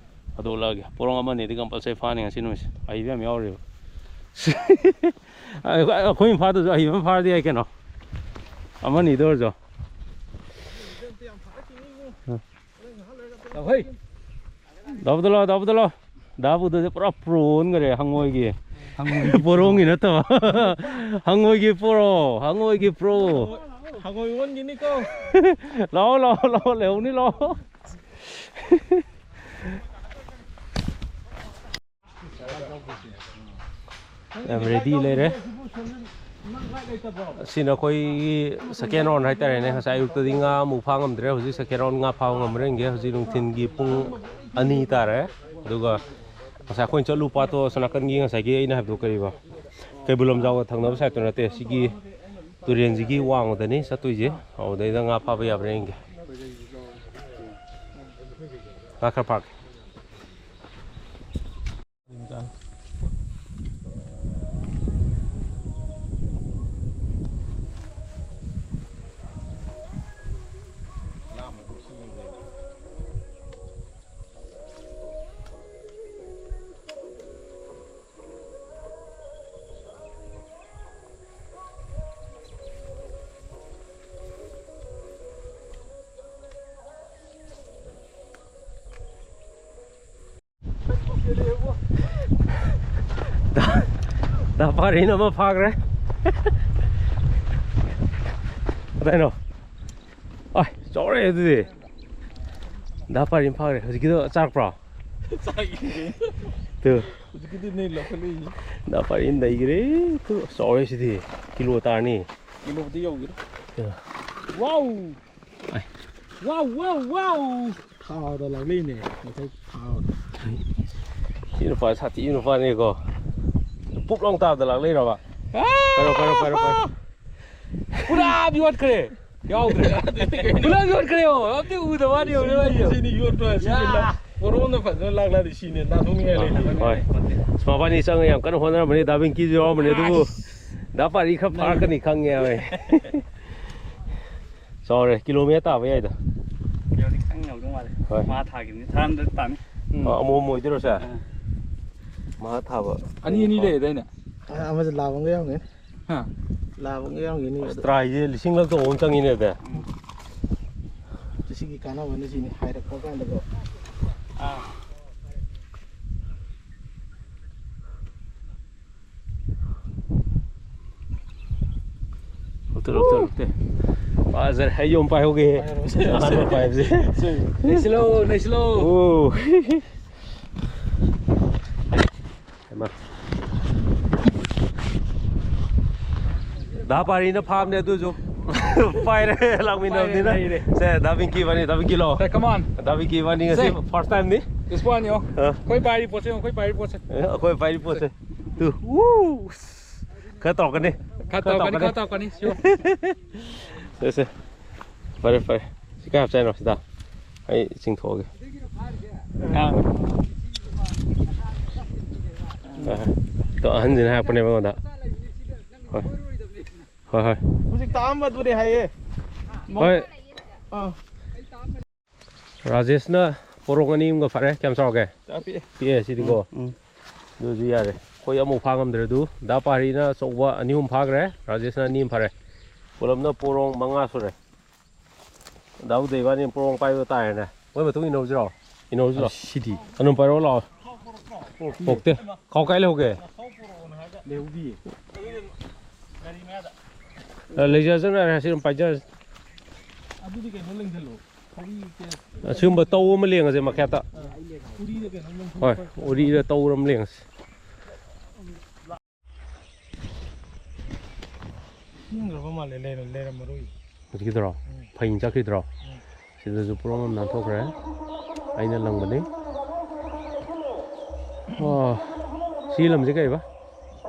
ꯊꯥꯗꯣꯛꯂꯛꯑꯒꯦ꯫ ꯄꯣꯔꯣꯡ ꯑꯃꯅꯤꯗꯤ ꯀꯝꯄꯜꯁꯔꯤ ꯐꯥꯅꯤ ꯉꯁꯤ ꯅꯨꯃꯤꯠꯁꯦ꯫ ꯑꯍꯩꯕ ꯌꯥꯝ ꯌꯥꯎꯔꯤꯕ꯫ ꯑꯩꯈꯣꯏꯅ ꯐꯥꯗꯁꯨ ꯑꯍꯩꯕ ꯑꯃ ꯐꯥꯔꯗꯤ ꯌꯥꯏ ꯀꯩꯅꯣ꯫ ꯑꯃꯅꯤꯗ ꯑꯣꯏꯔꯁꯨ꯫ ꯗꯥꯕꯨꯗ ꯂꯥꯎ, ꯗꯥꯕꯨꯗ ꯂꯥꯎ꯫ ꯗꯥꯕꯨꯗꯁꯦ ꯄꯨꯔꯥ ꯄ꯭ꯔꯣ ꯑꯣꯟꯈꯔꯦ ꯍꯪꯉꯣꯏꯒꯤ꯫ ꯍꯪꯉꯣꯏꯒꯤ ꯄꯣꯔꯣꯡꯒꯤ ꯅꯠꯇꯕ꯫ ꯍꯪꯉꯣꯏꯒꯤ ꯄ꯭ꯔꯣ, ꯍꯪꯉꯣꯏꯒꯤ ꯄ꯭ꯔꯣ꯫ ꯍꯪꯉꯣꯏ ꯑꯣꯟꯈꯤꯅꯤꯀꯣ꯫ ꯂꯥꯛꯑꯣ, ꯂꯥꯛꯑꯣ, ꯂꯥꯛꯑꯣ, ꯂꯩꯍꯧꯅꯤ, ꯂꯥꯛꯑꯣ꯫ ꯌꯥꯝ ꯔꯦꯗꯤ ꯂꯩꯔꯦ꯫ ꯑꯁꯤꯅ ꯑꯩꯈꯣꯏꯒꯤ ꯁꯦꯀꯦꯟ ꯔꯥꯎꯟ ꯍꯥꯏꯇꯥꯔꯦꯅꯦ꯫ ꯉꯁꯥꯏ ꯑꯌꯨꯛꯇꯗꯤ ꯉꯥ ꯑꯃꯨꯛ ꯐꯥ ꯉꯝꯗ꯭ꯔꯦ, ꯍꯧꯖꯤꯛ ꯁꯦꯀꯦꯟ ꯔꯥꯎꯟ ꯉꯥ ꯐꯥꯕ ꯉꯝꯕ꯭ꯔꯥ ꯌꯦꯡꯒꯦ꯫ ꯍꯧꯖꯤꯛ ꯅꯨꯡꯊꯤꯟꯒꯤ ꯄꯨꯡ ꯑꯅꯤ ꯇꯥꯔꯦ꯫ ꯑꯗꯨꯒ ꯉꯁꯥꯏ ꯑꯩꯈꯣꯏꯅ ꯆꯠꯂꯨ ꯄꯥꯠꯇꯣ ꯑꯁꯣꯝ ꯅꯥꯀꯟꯒꯤ ꯉꯁꯥꯏꯒꯤ ꯑꯩꯅ ꯍꯥꯏꯕꯗꯣ ꯀꯔꯤꯕ, ꯀꯩꯕꯨꯜ ꯂꯝꯖꯥꯎꯒ ꯊꯪꯅꯕ ꯁꯥꯏꯠꯇꯨ ꯅꯠꯇꯦ, ꯁꯤꯒꯤ ꯇꯨꯔꯦꯟꯁꯤꯒꯤ ꯋꯥꯡꯃꯗꯅꯤ ꯆꯠꯇꯣꯏꯁꯦ꯫ ꯑꯗꯨꯗꯩꯗ ꯉꯥ ꯐꯥꯕ ꯌꯥꯕ꯭ꯔꯥ ꯌꯦꯡꯒꯦ꯫ ꯉꯥ ꯈꯔ ꯐꯥꯒꯦ꯫ ꯗꯥ ꯄꯥꯔꯤꯟ ꯑꯃ ꯐꯥꯈ꯭ꯔꯦ꯫ ꯀꯗꯥꯏꯅꯣ? ꯑꯥꯏ, ꯆꯥꯎꯔꯦ ꯑꯗꯨꯗꯤ꯫ ꯗꯥ ꯄꯥꯔꯤꯟ ꯐꯥꯈ꯭ꯔꯦ꯫ ꯍꯧꯖꯤꯛꯀꯤꯗꯣ ꯆꯥꯔꯛꯄ꯭ꯔꯣ? ꯆꯥꯈꯤꯗꯦ꯫ ꯇꯨ꯫ ꯍꯧꯖꯤꯛꯀꯤꯗꯤ ꯅꯣꯏ ꯂꯧꯈꯠꯂꯛꯏꯅꯤ꯫ ꯗꯥ ꯄꯥꯔꯤꯟ ꯅꯩꯈ꯭ꯔꯦ꯫ ꯇꯨ, ꯆꯥꯎꯔꯦ ꯁꯤꯗꯤ꯫ ꯀꯤꯂꯣ ꯇꯥꯔꯅꯤ꯫ ꯀꯤꯂꯣꯕꯨꯗꯤ ꯌꯧꯈꯤꯔꯣꯏ꯫ ꯇꯨ꯫ ꯋꯥꯎ! ꯑꯥꯏ꯫ ꯋꯥꯎ, ꯋꯥꯎ, ꯋꯥꯎ! ꯊꯥꯗ ꯂꯥꯛꯂꯛꯏꯅꯦ, ꯃꯊꯛ ꯊꯥꯗ꯫ ꯁꯤ ꯅꯨꯄꯥ ꯁꯥꯊꯤ ꯅꯨꯄꯥꯅꯤꯀꯣ꯫ ꯄꯨꯞ ꯂꯥꯎ ꯇꯥꯕꯗ ꯂꯥꯛꯂꯛꯏꯔꯕ? ꯄꯥꯏꯔꯣ, ꯄꯥꯏꯔꯣ, ꯄꯥꯏꯔꯣ, ꯄꯥꯏꯔꯣ꯫ ꯄꯨꯔꯥ ꯌꯣꯠꯈ꯭ꯔꯦ꯫ ꯌꯥꯎꯗ꯭ꯔꯦ꯫ ꯄꯨꯂꯞ ꯌꯣꯠꯈ꯭ꯔꯦ, ꯌꯦꯡꯉꯣ꯫ ꯑꯝꯇ ꯎꯗꯕ ꯋꯥꯅꯤ, ꯌꯦꯡꯉꯣ, ꯅꯣꯏ ꯍꯥꯏꯁꯦ꯫ ꯁꯤꯅꯤ ꯌꯣꯠꯄ, ꯁꯤꯅꯤ ꯌꯥ꯫ ꯂꯥ-, ꯄꯣꯔꯣꯝꯅ ꯐꯖꯅ ꯂꯥꯛꯂꯗꯤ ꯁꯤꯅꯤ, ꯅꯥꯟꯊꯣꯛꯅꯤꯡꯉꯥꯏ ꯂꯩꯇꯦ꯫ ꯍꯣꯏ꯫ ꯑꯁ, ꯃꯕꯥꯅꯤ ꯆꯪꯉ ꯌꯥꯝ ꯀꯟꯅ ꯍꯣꯠꯅꯔꯝꯕꯅꯤ, ꯗꯥ ꯕꯤꯡꯀꯤꯁꯨ ꯌꯥꯎꯔꯝꯕꯅꯤ, ꯑꯗꯨꯕꯨ ꯑꯁ꯫ ꯗꯥ ꯄꯥꯔꯤ ꯈꯔ ꯐꯥꯔꯛꯀꯅꯤ ꯈꯪꯉꯦ ꯍꯥꯏꯕ ꯑꯩ꯫ ꯆꯥꯎꯔꯦ, ꯀꯤꯂꯣ ꯃꯌꯥ ꯇꯥꯕ ꯌꯥꯏꯗ꯫ ꯀꯤꯂꯣꯗꯤ ꯈꯤꯇꯪ ꯌꯧꯗꯧ ꯃꯥꯜꯂꯦ꯫ ꯍꯣꯏ꯫ ꯃꯥ ꯊꯥꯈꯤꯕꯅꯤ, ꯊꯥꯔꯝꯗ꯭ꯔꯗꯤ ꯇꯥꯅꯤ꯫ ꯎꯝ꯫ ꯑ, ꯑꯃꯣꯝ ꯑꯣꯏꯗꯣꯏꯔꯣ ꯁꯦ? ꯑꯥ꯫ ꯃꯥ ꯊꯥꯕ꯫ ꯑꯅꯤ ꯑꯅꯤ ꯂꯩꯔꯦꯗꯥꯏꯅꯦ? ꯑ, ꯑꯃꯁꯦ ꯂꯥꯕ ꯑꯃꯒ ꯌꯥꯎꯔꯝꯒꯅꯤ꯫ ꯍꯥ? ꯂꯥꯕ ꯑꯃꯒ ꯌꯥꯎꯔꯝꯒꯅꯤ ꯑꯁ, ꯑꯗꯣ꯫ ꯇ꯭ꯔꯥꯏꯁꯦ ꯂꯤꯁꯤꯡ ꯂꯛ ꯇꯧꯕ ꯑꯃ ꯆꯪꯉꯤꯅꯦ ꯑꯗ꯫ ꯎꯝ꯫ ꯁꯤꯒꯤ ꯀꯥꯟꯅꯕꯅ ꯁꯤꯅꯤ, ꯍꯥꯏꯔꯛꯄ ꯀꯥꯟꯗꯀꯣ꯫ ꯑꯥ꯫ ꯂꯧꯊꯣꯛ, ꯂꯧꯊꯣꯛ, ꯂꯧꯊꯣꯛ꯫ ꯐꯖꯔꯦ, ꯑꯩ ꯌꯣꯝ ꯄꯥꯏꯍꯧꯒꯦ꯫ ꯑꯍꯥꯟꯕ ꯄꯥꯏꯕꯁꯦ꯫ ꯅꯩꯁꯤꯜꯂꯣ, ꯅꯩꯁꯤꯜꯂꯣ꯫ ꯑꯣ꯫ ꯍꯩꯃꯥ꯫ ꯗꯥ ꯄꯥꯔꯤꯅ ꯐꯥꯕꯅꯦ ꯑꯗꯨꯁꯨ꯫ ꯄꯥꯏꯔꯦ, ꯂꯥꯛꯃꯤꯟꯅꯕꯅꯤꯅ꯫ ꯄꯥꯏꯔꯦ, ꯅꯩꯔꯦ꯫ ꯁꯦ, ꯗꯥ ꯕꯤꯡꯀꯤ ꯏꯕꯥꯅꯤ, ꯗꯥ ꯕꯤꯡꯀꯤ ꯂꯥꯛꯑꯣ꯫ ꯁꯦ, come on꯫ ꯗꯥ ꯕꯤꯡꯀꯤ ꯏꯕꯥꯅꯤ ꯉꯁꯤ ꯁꯦ꯫ First time ꯅꯤ꯫ This one, ꯌꯦꯡꯉꯣ꯫ ꯑ꯫ ꯑꯩꯈꯣꯏ ꯄꯥꯏꯔꯤ ꯄꯣꯠꯁꯦ ꯌꯦꯡꯉꯣ, ꯑꯩꯈꯣꯏ ꯄꯥꯏꯔꯤ ꯄꯣꯠꯁꯦ꯫ ꯑꯦ, ꯑꯩꯈꯣꯏ ꯄꯥꯏꯔꯤ ꯄꯣꯠꯁꯦ꯫ ꯇꯨ꯫ ꯋꯨ! ꯈꯔ ꯇꯧꯔꯛꯀꯅꯤ꯫ ꯈꯔ ꯇꯧꯔꯛꯀꯅꯤ, ꯈꯔ ꯇꯧꯔꯛꯀꯅꯤ꯫ Sure꯫ ꯁꯦ, ꯁꯦ꯫ ꯐꯔꯦ, ꯐꯔꯦ꯫ ꯁꯤ ꯀꯥꯏ ꯍꯥꯞꯆꯦ ꯍꯥꯏꯅꯣ ꯁꯤꯗ? ꯑꯩ ꯆꯤꯡꯊꯣꯛꯑꯒꯦ꯫ ꯑꯥ꯫ ꯑꯥ꯫ ꯇꯣ, ꯑꯍꯟꯁꯤꯅ ꯍꯥꯏꯔꯛꯄꯅꯦꯕ ꯑꯩꯉꯣꯟꯗ꯫ ꯍꯣꯏ꯫ ꯍꯣꯏ, ꯍꯣꯏ꯫ ꯍꯧꯖꯤꯛ ꯇꯥꯛꯑꯝꯕꯗꯨꯅꯦ ꯍꯥꯏꯌꯦ꯫ ꯍꯣꯏ꯫ ꯑꯥ꯫ ꯔꯥꯖꯦꯁꯅ ꯄꯣꯔꯣꯡ ꯑꯅꯤ ꯑꯃꯒ ꯐꯥꯔꯦ꯫ ꯀꯌꯥꯝ ꯆꯥꯎꯒꯦ? ꯆꯥ ꯄꯤꯛꯑꯦ꯫ ꯄꯤꯛꯑꯦ ꯁꯤꯗꯤꯀꯣ꯫ ꯎꯝ, ꯎꯝ꯫ ꯑꯗꯨꯁꯨ ꯌꯥꯔꯦ꯫ ꯑꯩꯈꯣꯏ ꯑꯃꯨꯛ ꯐꯥ ꯉꯝꯗ꯭ꯔꯦ ꯑꯗꯨ꯫ ꯗꯥ ꯄꯥꯔꯤꯅ ꯑꯆꯧꯕ ꯑꯅꯤ ꯑꯍꯨꯝ ꯐꯥꯈ꯭ꯔꯦ, ꯔꯥꯖꯦꯁꯅ ꯑꯅꯤ ꯑꯃ ꯐꯥꯔꯦ꯫ ꯄꯨꯂꯞꯅ ꯄꯣꯔꯣꯡ ꯃꯉꯥ ꯁꯨꯔꯦ꯫ ꯗꯥ ꯎꯗꯩ ꯏꯕꯥꯅꯤ ꯄꯣꯔꯣꯡ ꯄꯥꯏꯕ ꯇꯥꯔꯦꯅꯦ꯫ ꯃꯣꯏ ꯃꯇꯨꯡ ꯏꯟꯅꯧꯁꯤꯔꯣ? ꯏꯟꯅꯧꯁꯤꯔꯣ? ꯑꯁ, ꯁꯤꯗꯤ꯫ ꯑꯗꯨꯝ ꯄꯥꯏꯔꯛꯑꯣ ꯂꯥꯛꯑꯣ꯫ ꯄꯣꯛꯇꯦ꯫ ꯀꯥꯎ ꯀꯥꯏ ꯂꯩꯍꯧꯒꯦ? ꯂꯩꯍꯧꯗꯤꯌꯦ꯫ ꯑ, ꯂꯩꯖꯔꯁꯅꯨ ꯌꯥꯔꯦ, ꯑꯁꯤ ꯑꯗꯨꯝ ꯄꯥꯏꯖꯔꯁꯤ꯫ ꯑꯗꯨꯗꯤ ꯀꯩꯅꯣ ꯂꯦꯡꯁꯜꯂꯣ꯫ ꯊꯧꯔꯤ ꯀꯦ-, ꯑꯁꯤꯒꯨꯝꯕ ꯇꯧ ꯑꯃ ꯂꯦꯡꯉꯁꯦ ꯃꯈꯦꯠꯇ꯫ ꯎꯔꯤꯗ ꯀꯩꯅꯣ ꯂꯦꯡꯁꯜꯂꯣ꯫ ꯍꯣꯏ, ꯎꯔꯤꯗ ꯇꯧꯔ ꯑꯃ ꯂꯦꯡꯉꯁꯤ꯫ ꯆꯦꯟꯈ꯭ꯔꯕ ꯃꯥꯜꯂꯦ, ꯂꯩꯔ-, ꯂꯩꯔꯝꯃꯔꯣꯏ꯫ ꯍꯧꯖꯤꯛꯀꯤꯗꯨꯔꯣ? ꯎꯝ꯫ ꯐꯩꯅ ꯆꯠꯈꯤꯗ꯭ꯔꯣ? ꯎꯝ꯫ ꯁꯤꯗꯁꯨ ꯄꯣꯔꯣꯡ ꯑꯃ ꯅꯥꯟꯊꯣꯛꯈ꯭ꯔꯦ꯫ ꯑꯩꯅ ꯂꯪꯕꯅꯤ꯫ ꯑꯣ, ꯁꯤ ꯂꯝꯁꯦ ꯀꯩꯕ?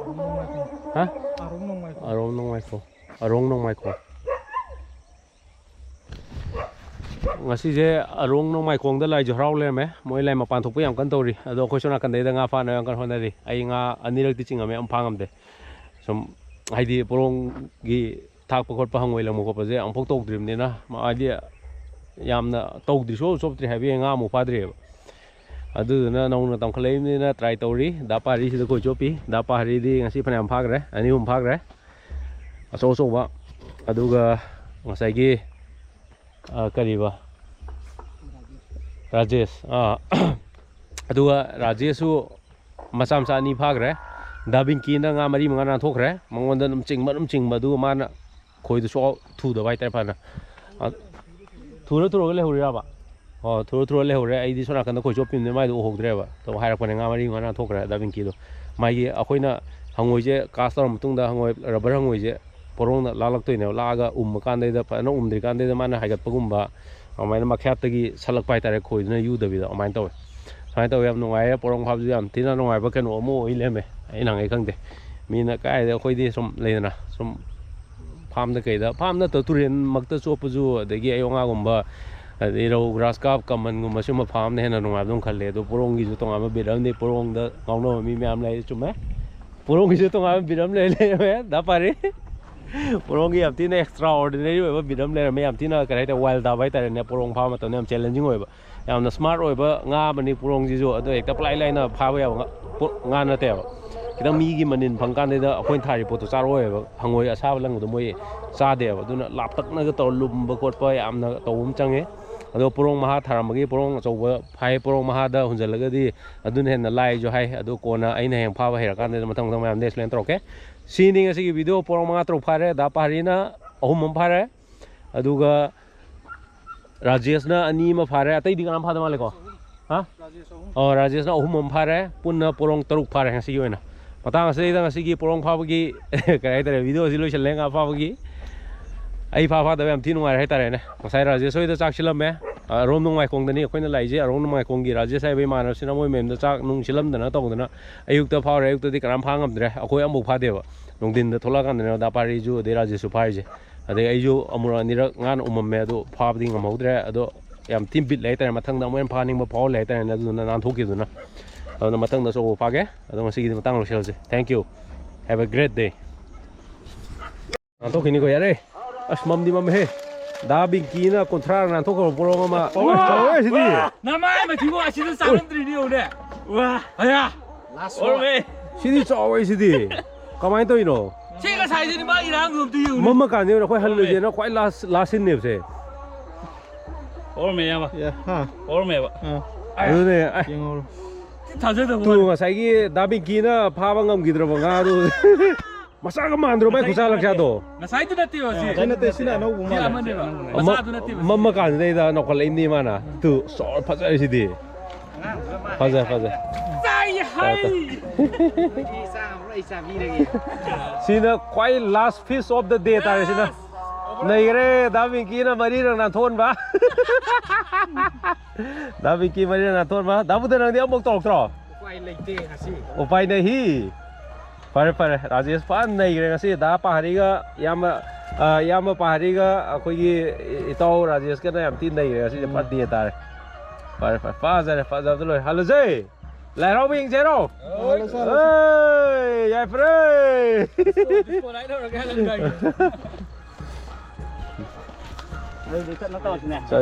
ꯑꯔꯣꯡ ꯅꯣꯡꯃꯥꯏꯈꯣꯡ꯫ ꯍꯥ? ꯑꯔꯣꯡ ꯅꯣꯡꯃꯥꯏꯈꯣꯡ꯫ ꯑꯔꯣꯡ ꯅꯣꯡꯃꯥꯏꯈꯣꯡ꯫ ꯑꯔꯣꯡ ꯅꯣꯡꯃꯥꯏꯈꯣꯡ꯫ ꯉꯁꯤꯁꯦ ꯑꯔꯣꯡ ꯅꯣꯡꯃꯥꯏꯈꯣꯡꯗ ꯂꯥꯏꯁꯨ ꯍꯔꯥꯎ ꯂꯩꯔꯝꯃꯦ꯫ ꯃꯣꯏ ꯂꯥꯏ ꯃꯄꯥꯟ ꯊꯣꯛꯄ ꯌꯥꯝ ꯀꯟꯅ ꯇꯧꯔꯤ꯫ ꯑꯗꯣ ꯑꯩꯈꯣꯏ ꯁꯣꯝ ꯅꯥꯀꯟꯗꯩꯗ ꯉꯥ ꯐꯥꯅꯕ ꯌꯥꯝ ꯀꯟꯅ ꯍꯣꯠꯅꯔꯤ꯫ ꯑꯩ ꯉꯥ ꯑꯅꯤꯔꯛꯇꯤ ꯆꯤꯡꯉꯝꯃꯦ, ꯑꯃ ꯐꯥ ꯉꯝꯗꯦ꯫ ꯁꯨꯝ ꯍꯥꯏꯗꯤ ꯄꯣꯔꯣꯡꯒꯤ ꯊꯥꯛꯄ ꯈꯣꯠꯄ, ꯍꯪꯉꯣꯏ ꯂꯪꯕ ꯈꯣꯠꯄꯁꯦ ꯑꯃꯨꯛꯐꯥꯎ ꯇꯧꯗ꯭ꯔꯤꯕꯅꯤꯅ, ꯃꯥ ꯍꯥꯏꯗꯤ ꯌꯥꯝꯅ ꯇꯧꯗ꯭ꯔꯤ, ꯁꯨꯡꯆꯣꯞ ꯆꯣꯞꯇ꯭ꯔꯤ ꯍꯥꯏꯕꯒꯤ ꯉꯥ ꯑꯃꯨꯛ ꯐꯥꯗ꯭ꯔꯤꯑꯕ꯫ ꯑꯗꯨꯗꯨꯅ ꯅꯧꯅ ꯇꯝꯈꯠꯂꯛꯏꯕꯅꯤꯅ try ꯇꯧꯔꯤ꯫ ꯗꯥ ꯄꯥꯔꯤꯁꯤꯗ ꯈꯣꯏ ꯆꯣꯞꯄꯤ꯫ ꯗꯥ ꯄꯥꯔꯤꯗꯤ ꯉꯁꯤ ꯐꯅꯌꯥꯝ ꯐꯥꯈ꯭ꯔꯦ, ꯑꯅꯤ ꯑꯍꯨꯝ ꯐꯥꯈ꯭ꯔꯦ꯫ ꯑꯆꯧ ꯑꯆꯧꯕ꯫ ꯑꯗꯨꯒ ꯉꯁꯥꯏꯒꯤ, ꯑ, ꯀꯔꯤꯕ? ꯔꯥꯖꯦꯁ꯫ ꯑ, ꯑꯗꯨꯒ ꯔꯥꯖꯦꯁꯁꯨ ꯃꯆꯥ ꯃꯆꯥ ꯑꯅꯤ ꯐꯥꯈ꯭ꯔꯦ꯫ ꯗꯥ ꯕꯤꯡꯀꯤꯅ ꯉꯥ ꯃꯔꯤ ꯃꯉꯥ ꯅꯥꯟꯊꯣꯛꯈ꯭ꯔꯦ꯫ ꯃꯉꯣꯟꯗ ꯑꯗꯨꯝ ꯆꯤꯡꯕ, ꯑꯗꯨꯝ ꯆꯤꯡꯕ꯫ ꯑꯗꯨꯒ ꯃꯥꯅ ꯈꯣꯏꯗꯨ ꯁꯨꯛ ꯊꯨꯗꯕ ꯍꯥꯏꯇꯥꯔꯦ ꯐꯅ꯫ ꯑ, ꯊꯨꯔ ꯊꯨꯔꯒ ꯂꯩꯍꯧꯔꯤꯔꯕ? ꯑꯣ, ꯊꯨꯔ ꯊꯨꯔ ꯂꯩꯍꯧꯔꯦ꯫ ꯑꯩꯗꯤ ꯁꯣꯝ ꯅꯥꯀꯟꯗ ꯈꯣꯏ ꯆꯣꯞꯄꯤꯕꯅꯦ, ꯃꯥꯏꯗꯣ ꯎꯍꯧꯗ꯭ꯔꯦꯕ꯫ ꯑꯗꯣ ꯍꯥꯏꯔꯛꯄꯅꯦ, ꯉꯥ ꯃꯔꯤ ꯃꯉꯥ ꯊꯣꯛꯈ꯭ꯔꯦ ꯗꯥ ꯕꯤꯡꯀꯤꯗꯣ꯫ ꯃꯥꯒꯤ ꯑꯩꯈꯣꯏꯅ ꯍꯪꯉꯣꯏꯁꯦ ꯀꯥꯁ ꯇꯧꯔ ꯃꯇꯨꯡꯗ ꯍꯪꯉꯣꯏ, ꯔꯕꯔ ꯍꯪꯉꯣꯏꯁꯦ ꯄꯣꯔꯣꯡꯅ ꯂꯥꯛꯂꯛꯇꯣꯏꯅꯦꯕ꯫ ꯂꯥꯛꯑꯒ ꯎꯝꯕ ꯀꯥꯟꯗꯩꯗ, ꯐꯖꯅ ꯎꯝꯗ꯭ꯔꯤꯀꯥꯟꯗꯩꯗ ꯃꯥꯅ ꯍꯥꯏꯒꯠꯄꯒꯨꯝꯕ, ꯑꯗꯨꯃꯥꯏꯅ ꯃꯈꯥꯠꯇꯒꯤ ꯁꯠꯂꯛꯄ ꯍꯥꯏꯇꯥꯔꯦ, ꯈꯣꯏꯗꯨꯅ ꯌꯨꯗꯕꯤꯗ ꯑꯗꯨꯃꯥꯏꯅ ꯇꯧꯋꯦ꯫ ꯁꯨꯃꯥꯏꯅ ꯇꯧꯋꯦ, ꯌꯥꯝ ꯅꯨꯡꯉꯥꯏꯌꯦ꯫ ꯄꯣꯔꯣꯡ ꯐꯥꯕꯁꯨ ꯌꯥꯝ ꯊꯤꯅ ꯅꯨꯡꯉꯥꯏꯕ ꯀꯩꯅꯣ ꯑꯃ ꯑꯣꯏ ꯂꯩꯔꯝꯃꯦ꯫ ꯑꯩ ꯅꯍꯥꯟꯈꯩ ꯈꯪꯗꯦ꯫ ꯃꯤꯅ ꯀꯥꯏꯗ, ꯑꯩꯈꯣꯏꯗꯤ ꯁꯨꯝ ꯂꯩꯗꯅ, ꯁꯨꯝ ꯐꯥꯝꯗ ꯀꯩꯗ, ꯐꯥꯝ ꯅꯠꯇ ꯇꯨꯔꯦꯟꯃꯛꯇ ꯆꯣꯞꯄꯁꯨ, ꯑꯗꯒꯤ ꯑꯌꯣꯛ ꯉꯥꯒꯨꯝꯕ, ꯑꯗꯩ ꯔꯧ, ꯒ꯭ꯔꯥꯁ ꯀꯥꯞ, ꯀꯃꯟꯒꯨꯝꯕ ꯁꯤꯒꯨꯝꯕ ꯐꯥꯝꯅ ꯍꯦꯟꯅ ꯅꯨꯡꯉꯥꯏꯕꯗꯧꯅ ꯈꯜꯂꯦ꯫ ꯑꯗꯣ ꯄꯣꯔꯣꯡꯒꯤꯁꯨ ꯇꯣꯉꯥꯟꯕ ꯕꯤꯠ ꯑꯃꯅꯤ꯫ ꯄꯣꯔꯣꯡꯗ ꯉꯥꯎꯅꯕ ꯃꯤ ꯃꯌꯥꯝ ꯂꯩ, ꯆꯨꯝꯃꯦ꯫ ꯄꯣꯔꯣꯡꯒꯤꯁꯨ ꯇꯣꯉꯥꯟꯕ ꯕꯤꯠ ꯑꯃ ꯂꯩ, ꯂꯩꯔꯝꯃꯦ ꯗꯥ ꯄꯥꯔꯤ꯫ ꯄꯣꯔꯣꯡꯒꯤ ꯌꯥꯝ ꯊꯤꯅ ꯑꯦꯛꯁꯇ꯭ꯔꯥ ꯑꯣꯔꯗꯤꯅꯔꯤ ꯑꯣꯏꯕ ꯕꯤꯠ ꯑꯃ ꯂꯩꯔꯝꯃꯦ꯫ ꯌꯥꯝ ꯊꯤꯅ ꯀꯔꯤ ꯍꯥꯏꯇꯥꯔꯦ, ꯋꯥꯏꯜ ꯇꯥꯕ ꯍꯥꯏꯇꯥꯔꯦꯅꯦ꯫ ꯄꯣꯔꯣꯡ ꯐꯥꯕ ꯃꯇꯝꯗ ꯌꯥꯝ ꯆꯦꯂꯦꯟꯖꯤꯡ ꯑꯣꯏꯕ, ꯌꯥꯝꯅ ꯁ꯭ꯃꯥꯔꯠ ꯑꯣꯏꯕ ꯉꯥ ꯑꯃꯅꯤ ꯄꯣꯔꯣꯡꯁꯤꯁꯨ꯫ ꯑꯗꯣ ꯍꯦꯛꯇ ꯄꯂꯥꯏ ꯂꯥꯏꯅ ꯐꯥꯕ ꯌꯥꯕ ꯉꯥ, ꯄꯣ-, ꯉꯥ ꯅꯠꯇꯦꯕ꯫ ꯈꯤꯇꯪ ꯃꯤꯒꯤ ꯃꯅꯤꯟ ꯐꯪꯀꯥꯟꯗꯩꯗ ꯑꯩꯈꯣꯏꯅ ꯊꯥꯔꯤ ꯄꯣꯠꯇꯣ ꯆꯥꯔꯛꯑꯣꯏꯕ꯫ ꯍꯪꯉꯣꯏ ꯑꯁꯥꯕ ꯂꯪꯕꯗꯣ ꯃꯣꯏ ꯆꯥꯗꯦꯕ꯫ ꯑꯗꯨꯅ ꯂꯥꯞꯇꯛꯅꯒ ꯇꯧꯔ ꯂꯨꯝꯕ ꯈꯣꯠꯄ ꯌꯥꯝꯅ ꯇꯧꯕ ꯑꯃ ꯆꯪꯉꯦ꯫ ꯑꯗꯣ ꯄꯣꯔꯣꯡ ꯃꯍꯥ ꯊꯥꯔꯝꯕꯒꯤ ꯄꯣꯔꯣꯡ ꯑꯆꯧꯕ ꯐꯥꯏ, ꯄꯣꯔꯣꯡ ꯃꯍꯥꯗ ꯍꯨꯟꯖꯜꯂꯒꯗꯤ ꯑꯗꯨꯅ ꯍꯦꯟꯅ ꯂꯥꯏꯁꯨ ꯍꯥꯏ꯫ ꯑꯗꯣ ꯀꯣꯟꯅ ꯑꯩꯅ ꯍꯌꯦꯡ ꯐꯥꯕ ꯍꯩꯔꯀꯥꯟꯗ ꯃꯊꯪ ꯃꯊꯪ ꯃꯌꯥꯝꯗ ꯑꯦꯛꯁꯄ꯭ꯂꯦꯟ ꯇꯧꯔꯛꯀꯦ꯫ ꯁꯤꯅꯤ ꯉꯁꯤꯒꯤ ꯚꯤꯗꯤꯑꯣ꯫ ꯄꯣꯔꯣꯡ ꯃꯉꯥ ꯇꯔꯨꯛ ꯐꯥꯔꯦ, ꯗꯥ ꯄꯥꯔꯤꯅ ꯑꯍꯨꯝ ꯑꯃ ꯐꯥꯔꯦ, ꯑꯗꯨꯒ ꯔꯥꯖꯦꯁꯅ ꯑꯅꯤ ꯑꯃ ꯐꯥꯔꯦ꯫ ꯑꯇꯩꯗꯤ ꯀꯅꯥꯝ ꯐꯥꯗ ꯃꯥꯜꯂꯦꯀꯣ? ꯍꯥ? ꯑꯣ, ꯔꯥꯖꯦꯁꯅ ꯑꯍꯨꯝ ꯑꯃ ꯐꯥꯔꯦ꯫ ꯄꯨꯟꯅ ꯄꯣꯔꯣꯡ ꯇꯔꯨꯛ ꯐꯥꯔꯦ ꯉꯁꯤꯒꯤ ꯑꯣꯏꯅ꯫ ꯃꯇꯥꯡ ꯑꯁꯤꯗꯩꯗ ꯉꯁꯤꯒꯤ ꯄꯣꯔꯣꯡ ꯐꯥꯕꯒꯤ ꯀꯔꯤ ꯍꯥꯏꯇꯥꯔꯦ, ꯚꯤꯗꯤꯑꯣ ꯑꯁꯤ ꯂꯣꯏꯁꯤꯜꯂꯦ꯫ ꯉꯥ ꯐꯥꯕꯒꯤ ꯑꯩ ꯐꯥ ꯐꯥꯗꯕ ꯌꯥꯝ ꯊꯤ ꯅꯨꯡꯉꯥꯏꯔꯦ ꯍꯥꯏꯇꯥꯔꯦꯅꯦ꯫ ꯉꯁꯥꯏ ꯔꯥꯖꯦꯁ ꯍꯣꯏꯗ ꯆꯥꯛ ꯁꯤꯜꯂꯝꯃꯦ꯫ ꯑꯔꯣꯝ ꯅꯣꯡꯃꯥꯏꯈꯣꯡꯗꯅꯤ ꯑꯩꯈꯣꯏꯅ ꯂꯥꯛꯏꯁꯦ꯫ ꯑꯔꯣꯝ ꯅꯣꯡꯃꯥꯏꯈꯣꯡꯒꯤ ꯔꯥꯖꯦꯁ ꯍꯥꯏꯕ ꯏꯃꯥꯟꯅꯕꯁꯤꯅ ꯃꯣꯏ ꯃꯌꯨꯝꯗ ꯆꯥꯛ ꯅꯨꯡ ꯁꯤꯜꯂꯝꯗꯅ ꯇꯧꯗꯅ ꯑꯌꯨꯛꯇ ꯐꯥꯎꯔꯦ꯫ ꯑꯌꯨꯛꯇꯗꯤ ꯀꯅꯥꯝ ꯐꯥ ꯉꯝꯗ꯭ꯔꯦ꯫ ꯑꯩꯈꯣꯏ ꯑꯃꯐꯥꯎ ꯐꯥꯗꯦꯕ꯫ ꯅꯨꯡꯊꯤꯟꯗ ꯊꯣꯛꯂꯛꯑꯀꯥꯟꯗꯅꯦ ꯗꯥ ꯄꯥꯔꯤꯁꯨ ꯑꯗꯩ ꯔꯥꯖꯦꯁꯁꯨ ꯐꯥꯔꯤꯁꯦ꯫ ꯑꯗꯩ ꯑꯩꯁꯨ ꯑꯃꯨꯔꯛ ꯑꯅꯤꯔꯛ ꯉꯥꯅ ꯎꯝꯃꯝꯃꯦ, ꯑꯗꯣ ꯐꯥꯕꯗꯤ ꯉꯝꯍꯧꯗ꯭ꯔꯦ꯫ ꯑꯗꯣ ꯌꯥꯝ ꯊꯤ ꯕꯤꯠ ꯂꯩ ꯍꯥꯏꯇꯥꯔꯦ꯫ ꯃꯊꯪꯗ ꯑꯃꯨꯛ ꯍꯦꯟꯅ ꯐꯥꯅꯤꯡꯕ ꯐꯥꯎꯍꯜꯂꯦ ꯍꯥꯏꯇꯥꯔꯦꯅꯦ꯫ ꯑꯗꯨꯗꯨꯅ ꯅꯥꯟꯊꯣꯛꯈꯤꯗꯨꯅ꯫ ꯑꯗꯨꯅ ꯃꯊꯪꯗ ꯑꯆꯧꯕ ꯐꯥꯒꯦ꯫ ꯑꯗꯣ ꯉꯁꯤꯒꯤꯗꯤ ꯃꯇꯥꯡ ꯂꯧꯁꯤꯜꯂꯁꯤ꯫ Thank you. Have a great day. ꯅꯥꯟꯊꯣꯛꯈꯤꯅꯤꯀꯣ, ꯌꯥꯔꯦ꯫ ꯑꯁ, ꯃꯝꯗꯤ ꯃꯝꯃꯦꯍꯦ꯫ ꯗꯥ ꯕꯤꯡꯀꯤꯅ ꯀꯨꯟꯊ꯭ꯔꯥ ꯅꯥꯟꯊꯣꯛꯈ꯭ꯔꯕ ꯄꯣꯔꯣꯡ ꯑꯃ꯫ ꯆꯥꯎꯋꯦ ꯁꯤꯗꯤ꯫ ꯅꯃꯥꯏ ꯃꯊꯤꯕꯣ, ꯑꯁꯤꯗ ꯆꯥꯔꯝꯗ꯭ꯔꯤꯅꯤ ꯌꯦꯡꯉꯨꯅꯦ꯫ ꯋꯥ, ꯑꯌꯥ꯫ ꯑꯣꯔꯃꯦ꯫ ꯁꯤꯗꯤ ꯆꯥꯎꯋꯦ ꯁꯤꯗꯤ꯫ ꯀꯃꯥꯏꯅ ꯇꯧꯔꯤꯅꯣ? ꯁꯤ ꯉꯁꯥꯏꯗꯨꯅꯤ ꯃꯥ ꯏꯔꯥꯡꯗꯣ ꯑꯝꯇ ꯌꯦꯡꯉꯨꯅꯦ꯫ ꯃꯝꯃ ꯀꯥꯟꯗ ꯑꯩꯈꯣꯏ ꯍꯜꯂꯣꯏꯁꯦꯅ ꯈ꯭ꯋꯥꯏ ꯂꯥꯁ, ꯂꯥꯁ ꯁꯤꯟꯅꯦꯕꯁꯦ꯫ ꯑꯣꯔꯃꯦ, ꯏꯌꯥꯝꯕ꯫ ꯌꯥ, ꯍꯥ꯫ ꯑꯣꯔꯃꯦꯕ꯫ ꯑꯥ꯫ ꯑꯗꯨꯅꯦ, ꯑꯩ ꯌꯦꯡꯍꯧꯔꯣ꯫ ꯊꯥꯖꯗꯕ ꯇꯨ ꯋꯥꯅꯤ꯫ ꯉꯁꯥꯏꯒꯤ ꯗꯥ ꯕꯤꯡꯀꯤꯅ ꯐꯥꯕ ꯉꯝꯈꯤꯗ꯭ꯔꯕ ꯉꯥꯗꯨ꯫ ꯃꯆꯥꯒ ꯃꯥꯟꯗ꯭ꯔꯣ ꯃꯥꯏ ꯈꯨꯠꯁꯥ ꯂꯛꯁꯥꯗꯣ? ꯉꯁꯥꯏꯗꯨ ꯅꯠꯇꯦꯕ ꯁꯤ꯫ ꯁꯤ ꯅꯠꯇꯦ, ꯁꯤꯅ ꯑꯅꯧꯕ ꯁꯤ ꯃꯥꯜꯂꯦ꯫ ꯑꯃꯅꯦꯕ꯫ ꯑꯃ- ꯃꯆꯥꯗꯨ ꯅꯠꯇꯦꯕ ꯁꯤ꯫ ꯃꯝꯃ ꯀꯥꯟꯁꯤꯗꯩꯗ ꯅꯣꯛꯈꯠꯂꯛꯏꯅꯤ ꯃꯥꯅ꯫ ꯇꯨ ꯁꯣꯔ ꯐꯖꯔꯤꯁꯤꯗꯤ꯫ ꯐꯖꯩ ꯐꯖꯩ꯫ ꯆꯥꯏ ꯍꯥꯏ꯫ ꯁꯤꯅ ꯈ꯭ꯋꯥꯏ last fish of the day ꯇꯥꯔꯦ ꯁꯤꯅ꯫ ꯅꯩꯈ꯭ꯔꯦ ꯗꯥ ꯕꯤꯡꯀꯤꯅ ꯃꯔꯤꯔꯛ ꯅꯥꯟꯊꯣꯛꯍꯟꯕ꯫ ꯗꯥ ꯕꯤꯡꯀꯤ ꯃꯔꯤꯔꯛ ꯅꯥꯟꯊꯣꯛꯍꯟꯕ꯫ ꯗꯥ ꯕꯨꯙ ꯅꯪꯗꯤ ꯑꯃꯨꯛ ꯇꯧꯔꯛꯇ꯭ꯔꯣ? ꯎꯄꯥꯏ ꯂꯩꯇꯦ ꯉꯁꯤ꯫ ꯎꯄꯥꯏ ꯅꯍꯤ꯫ ꯐꯔꯦ ꯐꯔꯦ, ꯔꯥꯖꯦꯁ ꯐꯖꯅ ꯅꯩꯈ꯭ꯔꯦ ꯉꯁꯤ꯫ ꯗꯥ ꯄꯥꯍꯥꯔꯤꯒ ꯏꯌꯥꯝꯕ ꯑ, ꯏꯌꯥꯝꯕ ꯄꯥꯍꯥꯔꯤꯒ ꯑꯩꯈꯣꯏꯒꯤ ꯏꯇꯥꯎ ꯔꯥꯖꯦꯁꯀꯅ ꯌꯥꯝ ꯊꯤꯅ ꯅꯩꯈ꯭ꯔꯦ ꯉꯁꯤꯁꯦ꯫ ꯐꯖꯅ ꯗꯦ ꯇꯥꯔꯦ꯫ ꯐꯔꯦ ꯐꯔꯦ, ꯐꯖꯔꯦ, ꯐꯖꯕꯗ ꯂꯣꯏꯔꯦ꯫ ꯍꯜꯂꯁꯦ꯫ ꯂꯥꯏ ꯍꯔꯥꯎꯕ ꯌꯦꯡꯁꯦ ꯍꯥꯏꯔꯣ? ꯑꯦ, ꯌꯥꯏꯐꯔꯦ꯫ ꯗꯤꯁꯀꯣ ꯂꯥꯏꯠ ꯂꯧꯔꯒꯦ ꯍꯜꯂꯝꯗꯥꯏꯒꯤ꯫ ꯑꯗꯨꯗꯤ ꯆꯠꯅ ꯇꯧꯔꯁꯤꯅꯦ꯫